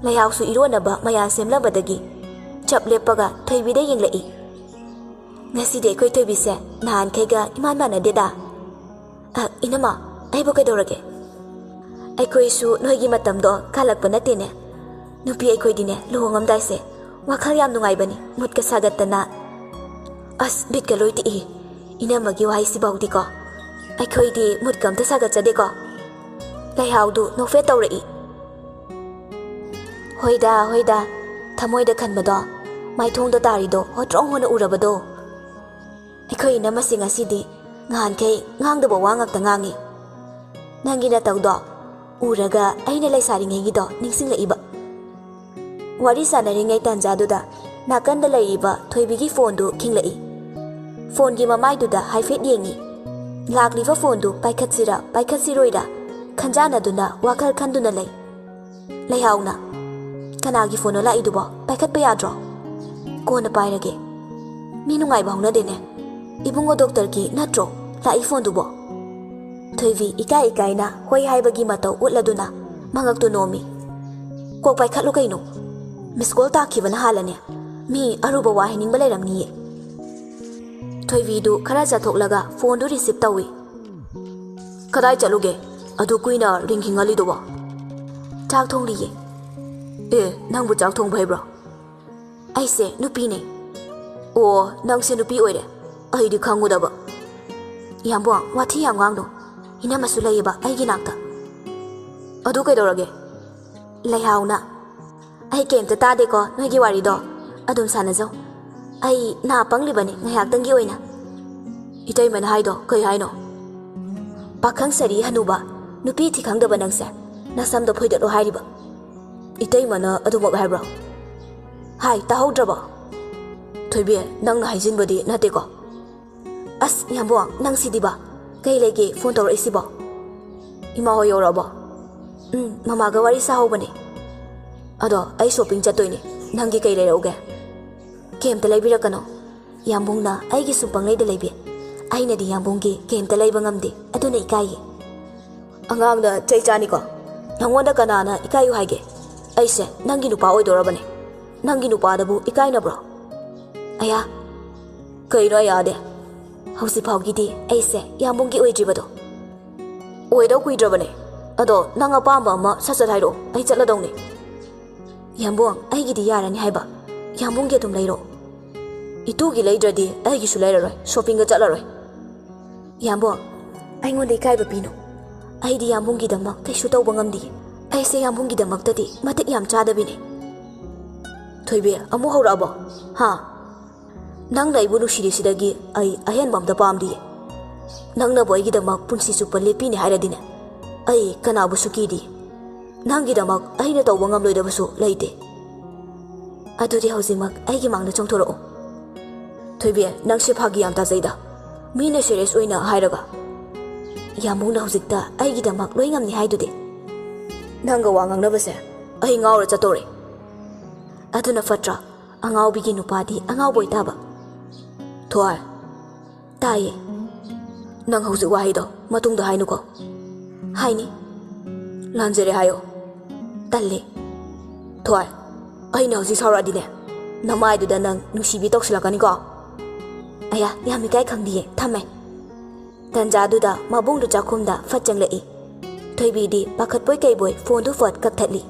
ꯂꯩꯍꯥꯎꯁꯨ ꯏꯔꯣꯟꯅꯕ ꯃꯌꯥ ꯁꯦꯝꯂꯕꯗꯒꯤ ꯆꯞ ꯂꯦꯞꯄꯒ ꯊꯣꯏꯕꯤꯗ ꯌꯦꯡꯂꯛꯏ꯫ "ꯉꯁꯤꯗꯤ ꯑꯩꯈꯣꯏ ꯊꯣꯏꯕꯤꯁꯦ ꯅꯍꯥꯟꯈꯩꯒ ꯏꯃꯥꯟ ꯃꯥꯟꯅꯗꯦꯗ꯫ ꯑ, ꯏꯅꯝꯃ, ꯑꯩꯕꯨ ꯀꯩꯗꯧꯔꯒꯦ? ꯑꯩꯈꯣꯏꯁꯨ ꯅꯣꯏꯒꯤ ꯃꯇꯝꯗꯣ ꯀꯥꯜꯂꯛꯄ ꯅꯠꯇꯦꯅꯦ꯫ ꯅꯨꯄꯤ ꯑꯩꯈꯣꯏꯗꯤꯅꯦ, ꯂꯨꯍꯣꯡꯉꯝꯗꯥꯏꯁꯦ ꯋꯥꯈꯜ ꯌꯥꯝ ꯅꯨꯡꯉꯥꯏꯕꯅꯤ, ꯃꯨꯠꯀ ꯁꯥꯒꯠꯇꯅ꯫" ꯑꯁ, ꯕꯤꯠꯀ ꯂꯣꯏ ꯇꯦꯛꯏ꯫ ꯏꯅꯝꯃꯒꯤ ꯋꯥꯍꯩꯁꯤꯐꯥꯎꯗꯤꯀꯣ꯫ "ꯑꯩꯈꯣꯏꯗꯤ ꯃꯨꯠꯀ ꯑꯝꯇ ꯁꯥꯒꯠꯆꯗꯦꯀꯣ꯫" ꯂꯩꯍꯥꯎꯗꯨ ꯅꯣꯛꯐꯦꯠ ꯇꯧꯔꯛꯏ꯫ "ꯍꯣꯏꯗ, ꯍꯣꯏꯗ, ꯊꯃꯣꯏꯗ ꯈꯟꯕꯗꯣ ꯃꯥꯏꯊꯣꯡꯗ ꯇꯥꯔꯤꯗꯣ ꯍꯣꯇ꯭ꯔꯣꯡ ꯍꯣꯅ ꯎꯔꯕꯗꯣ꯫" ꯑꯩꯈꯣꯏ ꯏꯅꯝꯃꯁꯤ ꯉꯁꯤꯗꯤ ꯉꯍꯥꯟꯈꯩ ꯉꯥꯡꯗꯕ ꯋꯥ ꯉꯥꯛꯇ ꯉꯥꯡꯉꯤ꯫ "ꯅꯪꯒꯤ ꯅꯇꯧꯗꯣ ꯎꯔꯒ ꯑꯩꯅ ꯂꯩꯁꯥꯔꯤꯉꯩꯒꯤꯗꯣ ꯅꯤꯡꯁꯤꯡꯂꯛꯏꯕ꯫" ꯋꯥꯔꯤ ꯁꯥꯟꯅꯔꯤꯉꯩ ꯇꯥꯟꯖꯥꯗꯨꯗ ꯅꯥꯀꯟꯗ ꯂꯩꯔꯤꯕ ꯊꯣꯏꯕꯤꯒꯤ ꯐꯣꯟꯗꯨ ꯈꯤꯡꯂꯛꯏ꯫ ꯐꯣꯟꯒꯤ ꯃꯃꯥꯏꯗꯨꯗ ꯍꯥꯏꯐꯦꯠ ꯌꯦꯡꯏ꯫ ꯂꯥꯛꯂꯤꯕ ꯐꯣꯟꯗꯨ ꯄꯥꯏꯈꯠꯁꯤꯔꯥ ꯄꯥꯏꯈꯠꯁꯤꯔꯣꯏꯔꯥ ꯈꯟꯖꯥꯟꯅꯗꯨꯅ ꯋꯥꯈꯜ ꯈꯟꯗꯨꯅ ꯂꯩ꯫ ꯂꯩꯍꯥꯎꯅ, "ꯀꯅꯥꯒꯤ ꯐꯣꯟꯅꯣ ꯂꯥꯛꯏꯗꯨꯕꯣ? ꯄꯥꯏꯈꯠꯄ ꯌꯥꯗ꯭ꯔꯣ?" "ꯀꯣꯟꯅ ꯄꯥꯏꯔꯒꯦ꯫ ꯃꯤ ꯅꯨꯡꯉꯥꯏꯕ ꯍꯧꯅꯗꯦꯅꯦ꯫ ꯏꯕꯨꯡꯉꯣ ꯗꯣꯛꯇꯔꯒꯤ ꯅꯠꯇ꯭ꯔꯣ ꯂꯥꯛꯏ ꯐꯣꯟꯗꯨꯕꯣ?" ꯊꯣꯏꯕꯤ ꯏꯀꯥꯏ ꯏꯀꯥꯏꯅ ꯍꯣꯏ ꯍꯥꯏꯕꯒꯤ ꯃꯇꯧ ꯎꯠꯂꯗꯨꯅ ꯃꯉꯛꯇꯨ ꯅꯣꯝꯃꯤ꯫ "ꯀꯣꯛ ꯄꯥꯏꯈꯠꯂꯨ ꯀꯩꯅꯣ꯫ ꯃꯤꯁ ꯀꯣꯜ ꯇꯥꯈꯤꯕꯅ ꯍꯥꯜꯂꯅꯤ꯫ ꯃꯤ ꯑꯔꯨꯕ ꯋꯥ ꯍꯥꯏꯅꯤꯡꯕ ꯂꯩꯔꯝꯅꯤꯌꯦ꯫" ꯊꯣꯏꯕꯤꯗꯨ ꯈꯔ ꯆꯠꯊꯣꯛꯂꯒ ꯐꯣꯟꯗꯨ ꯔꯤꯁꯤꯞ ꯇꯧꯏ꯫ "ꯀꯗꯥꯏ ꯆꯠꯂꯨꯒꯦ? ꯑꯗꯨ ꯀꯨꯏꯅ ꯔꯤꯡ ꯈꯤꯡꯍꯜꯂꯤꯗꯨꯕꯣ? ꯆꯥꯛ ꯊꯣꯡꯂꯤꯌꯦ꯫" "ꯑꯦ, ꯅꯪꯕꯨ ꯆꯥꯛ ꯊꯣꯡꯕ ꯍꯩꯕ꯭ꯔꯣ?" "ꯑꯩꯁꯦ ꯅꯨꯄꯤꯅꯦ꯫" "ꯑꯣ, ꯅꯪꯁꯦ ꯅꯨꯄꯤ ꯑꯣꯏꯔꯦ꯫ ꯑꯩꯗꯤ ꯈꯪꯉꯨꯗꯕ꯫" "ꯏꯌꯥꯝꯕꯣ, ꯋꯥꯊꯤ ꯌꯥꯝ ꯉꯥꯡꯅꯨ꯫ ꯏꯅꯝꯃꯁꯨ ꯂꯩꯌꯦꯕ ꯑꯩꯒꯤ ꯅꯥꯛꯇ꯫" "ꯑꯗꯨ ꯀꯩꯗꯧꯔꯒꯦ?" ꯂꯩꯍꯥꯎꯅ, "ꯑꯩ ꯀꯩꯝꯇ ꯇꯥꯗꯦꯀꯣ ꯅꯣꯏꯒꯤ ꯋꯥꯔꯤꯗꯣ꯫ ꯑꯗꯨꯝ ꯁꯥꯟꯅꯖꯧ꯫ ꯑꯩ ꯅꯥ ꯄꯪꯂꯤꯕꯅꯤ ꯉꯥꯏꯍꯥꯛꯇꯪꯒꯤ ꯑꯣꯏꯅ꯫" "ꯏꯇꯩꯃꯅ ꯍꯥꯏꯗꯣ ꯀꯩ ꯍꯥꯏꯅꯣ?" "ꯄꯥꯈꯪ ꯁꯔꯤ ꯍꯅꯨꯕ, ꯅꯨꯄꯤ ꯊꯤ ꯈꯪꯗꯕ ꯅꯪꯁꯦ꯫ ꯅꯁꯝꯗꯣ ꯐꯣꯏꯗꯠꯂꯣ ꯍꯥꯏꯔꯤꯕ꯫" "ꯏꯇꯩꯃꯅ ꯑꯗꯨꯃꯛ ꯍꯥꯏꯕ꯭ꯔꯣ?" "ꯍꯥꯏ, ꯇꯥꯍꯧꯗ꯭ꯔꯕꯣ?" "ꯊꯣꯏꯕꯤ, ꯅꯪꯅ ꯍꯥꯏꯖꯤꯟꯕꯗꯤ ꯅꯠꯇꯦꯀꯣ?" "ꯑꯁ, ꯌꯥꯝꯕꯨꯡ, ꯅꯪ ꯁꯤꯗꯤꯕ꯫ ꯀꯩ ꯂꯩꯒꯦ ꯐꯣꯟ ꯇꯧꯔꯛꯏꯁꯤꯕꯣ?" "ꯏꯃꯥ ꯍꯣꯏ ꯌꯧꯔꯛꯑꯕꯣ?" "ꯎꯝ, ꯃꯃꯥꯒ ꯋꯥꯔꯤ ꯁꯥꯍꯧꯕꯅꯦ꯫" "ꯑꯗꯣ ꯑꯩ ꯁꯣꯄꯤꯡ ꯆꯠꯇꯣꯏꯅꯦ꯫ ꯅꯪꯒꯤ ꯀꯩ ꯂꯩꯔꯛꯎꯒꯦ?" "ꯀꯩꯝꯇ ꯂꯩꯕꯤꯔꯛꯀꯅꯣ꯫ ꯌꯥꯝꯕꯨꯡꯅ ꯑꯩꯒꯤ ꯁꯨꯝ ꯄꯪꯂꯩꯗ ꯂꯩꯕꯤ꯫ ꯑꯩꯅꯗꯤ ꯌꯥꯝꯕꯨꯡꯒꯤ ꯀꯩꯝꯇ ꯂꯩꯕ ꯉꯝꯗꯦ, ꯑꯗꯨꯅ ꯏꯀꯥꯏꯌꯦ꯫" "ꯑꯉꯥꯡꯅ ꯆꯩ ꯆꯥꯅꯤꯀꯣ꯫ ꯅꯪꯉꯣꯟꯗ ꯀꯅꯥꯅ ꯏꯀꯥꯏꯌꯨ ꯍꯥꯏꯒꯦ? ꯑꯩꯁꯦ ꯅꯪꯒꯤ ꯅꯨꯄꯥ ꯑꯣꯏꯗꯣꯔꯕꯅꯦ꯫ ꯅꯪꯒꯤ ꯅꯨꯄꯥꯗꯕꯨ ꯏꯀꯥꯏꯅꯕ꯭ꯔꯣ?" "ꯑꯌꯥ, ꯀꯩꯅꯣ ꯑꯌꯥꯗꯤ?" "ꯍꯧꯖꯤꯛꯐꯥꯎꯒꯤꯗꯤ ꯑꯩꯁꯦ ꯌꯥꯝꯕꯨꯡꯒꯤ ꯑꯣꯏꯗ꯭ꯔꯤꯕꯗꯣ꯫" "ꯑꯣꯏꯗꯧ ꯀꯨꯏꯗ꯭ꯔꯕꯅꯦ꯫ ꯑꯗꯣ ꯅꯪ ꯑꯄꯥꯝꯕ ꯑꯃ ꯁꯠ ꯁꯠ ꯍꯥꯏꯔꯛꯑꯣ, ꯑꯩ ꯆꯠꯂꯗꯧꯅꯦ꯫" "ꯌꯥꯝꯕꯨꯡ, ꯑꯩꯒꯤꯗꯤ ꯌꯥꯔꯅꯤ ꯍꯥꯏꯕ꯫ ꯌꯥꯝꯕꯨꯡꯒꯤ ꯑꯗꯨꯝ ꯂꯩꯔꯣ꯫" "ꯏꯇꯨꯒꯤ ꯂꯩꯗ꯭ꯔꯗꯤ ꯑꯩꯒꯤꯁꯨ ꯂꯩꯔꯔꯣꯏ, ꯁꯣꯄꯤꯡꯒ ꯆꯠꯂꯔꯣꯏ꯫" "ꯌꯥꯝꯕꯨꯡ, ꯑꯩꯉꯣꯟꯗ ꯏꯀꯥꯏꯕ ꯄꯤꯅꯨ꯫ ꯑꯩꯗꯤ ꯌꯥꯝꯕꯨꯡꯒꯤꯗꯃꯛ ꯀꯩꯁꯨ ꯇꯧꯕ ꯉꯝꯗꯤꯌꯦ꯫ ꯑꯩꯁꯦ ꯌꯥꯝꯕꯨꯡꯒꯤꯗꯃꯛꯇꯗꯤ ꯃꯇꯤꯛ ꯌꯥꯝ ꯆꯥꯗꯕꯤꯅꯦ꯫" "ꯊꯣꯏꯕꯤ, ꯑꯃꯨꯛ ꯍꯧꯔꯛꯑꯕꯣ? ꯍꯥ? ꯅꯪꯅ ꯑꯩꯕꯨ ꯅꯨꯡꯁꯤꯔꯤꯁꯤꯗꯒꯤ ꯑꯩ ꯑꯍꯦꯟꯕ ꯑꯝꯇ ꯄꯥꯝꯗꯤꯌꯦ꯫ ꯅꯪꯅꯕꯨ ꯑꯩꯒꯤꯗꯃꯛ ꯄꯨꯟꯁꯤ ꯆꯨꯞꯄ ꯂꯦꯞꯄꯤꯅꯦ ꯍꯥꯏꯔꯗꯤꯅꯦ, ꯑꯩ ꯀꯅꯥꯕꯨꯁꯨ ꯀꯤꯗꯤꯌꯦ꯫ ꯅꯪꯒꯤꯗꯃꯛ ꯑꯩꯅ ꯇꯧꯕ ꯉꯝꯂꯣꯏꯗꯕꯁꯨ ꯂꯩꯇꯦ꯫" ꯑꯗꯨꯗꯤ ꯍꯧꯖꯤꯛꯃꯛ ꯑꯩꯒꯤ ꯃꯥꯡꯗ ꯆꯣꯡꯊꯣꯔꯛꯑꯣ꯫ ꯊꯣꯏꯕꯤ, ꯅꯪꯁꯦ ꯐꯥꯒꯤ ꯌꯥꯝ ꯇꯥꯖꯩꯗ꯫ ꯃꯤꯅ ꯁꯦꯔꯤꯌꯁ ꯑꯣꯏꯅ ꯍꯥꯏꯔꯒ꯫ ꯌꯥꯝꯕꯨꯡꯅ ꯍꯧꯖꯤꯛꯇ ꯑꯩꯒꯤꯗꯃꯛ ꯂꯣꯏ ꯉꯝꯅꯤ ꯍꯥꯏꯗꯨꯗꯤ꯫ ꯅꯪꯒ ꯋꯥ ꯉꯥꯡꯅꯕꯁꯦ ꯑꯩ ꯉꯥꯎꯔ ꯆꯠꯇꯧꯔꯦ꯫ ꯑꯗꯨꯅ ꯐꯠꯇ꯭ꯔꯥ? ꯑꯉꯥꯎꯕꯤꯒꯤ ꯅꯨꯄꯥꯗꯤ ꯑꯉꯥꯎꯕ ꯑꯣꯏꯇꯥꯕ꯫ ꯊꯣꯏ꯫ ꯇꯥꯏꯌꯦ꯫ ꯅꯪ ꯍꯧꯖꯤꯛ ꯋꯥꯍꯩꯗꯣ ꯃꯇꯨꯡꯗ ꯍꯥꯏꯅꯨꯀꯣ꯫ ꯍꯥꯏꯅꯤ꯫ ꯂꯥꯟꯖꯔꯦ ꯍꯥꯏꯌꯣ꯫ ꯇꯜꯂꯦ꯫ ꯊꯣꯏ, ꯑꯩꯅ ꯍꯧꯖꯤꯛ ꯁꯥꯎꯔꯛꯑꯗꯤꯅꯦ, ꯅꯃꯥꯏꯗꯨꯗ ꯅꯪ ꯅꯨꯡꯁꯤꯕꯤ ꯇꯧꯁꯤꯜꯂꯛꯀꯅꯤꯀꯣ꯫ ꯑꯌꯥ, ꯌꯥꯝ ꯏꯀꯥꯏ ꯈꯪꯗꯤꯌꯦ, ꯊꯝꯃꯦ꯫ ꯇꯟꯖꯥꯗꯨꯗ ꯃꯕꯨꯡꯗꯨ ꯆꯥꯛꯈꯨꯝꯗ ꯐꯠ ꯆꯪꯂꯛꯏ꯫ ꯊꯣꯏꯕꯤꯗꯤ ꯄꯥꯈꯠꯄꯣꯏ ꯀꯩꯕꯣꯏ ꯐꯣꯟꯗꯨ ꯐꯠ ꯀꯛꯊꯠꯂꯤ꯫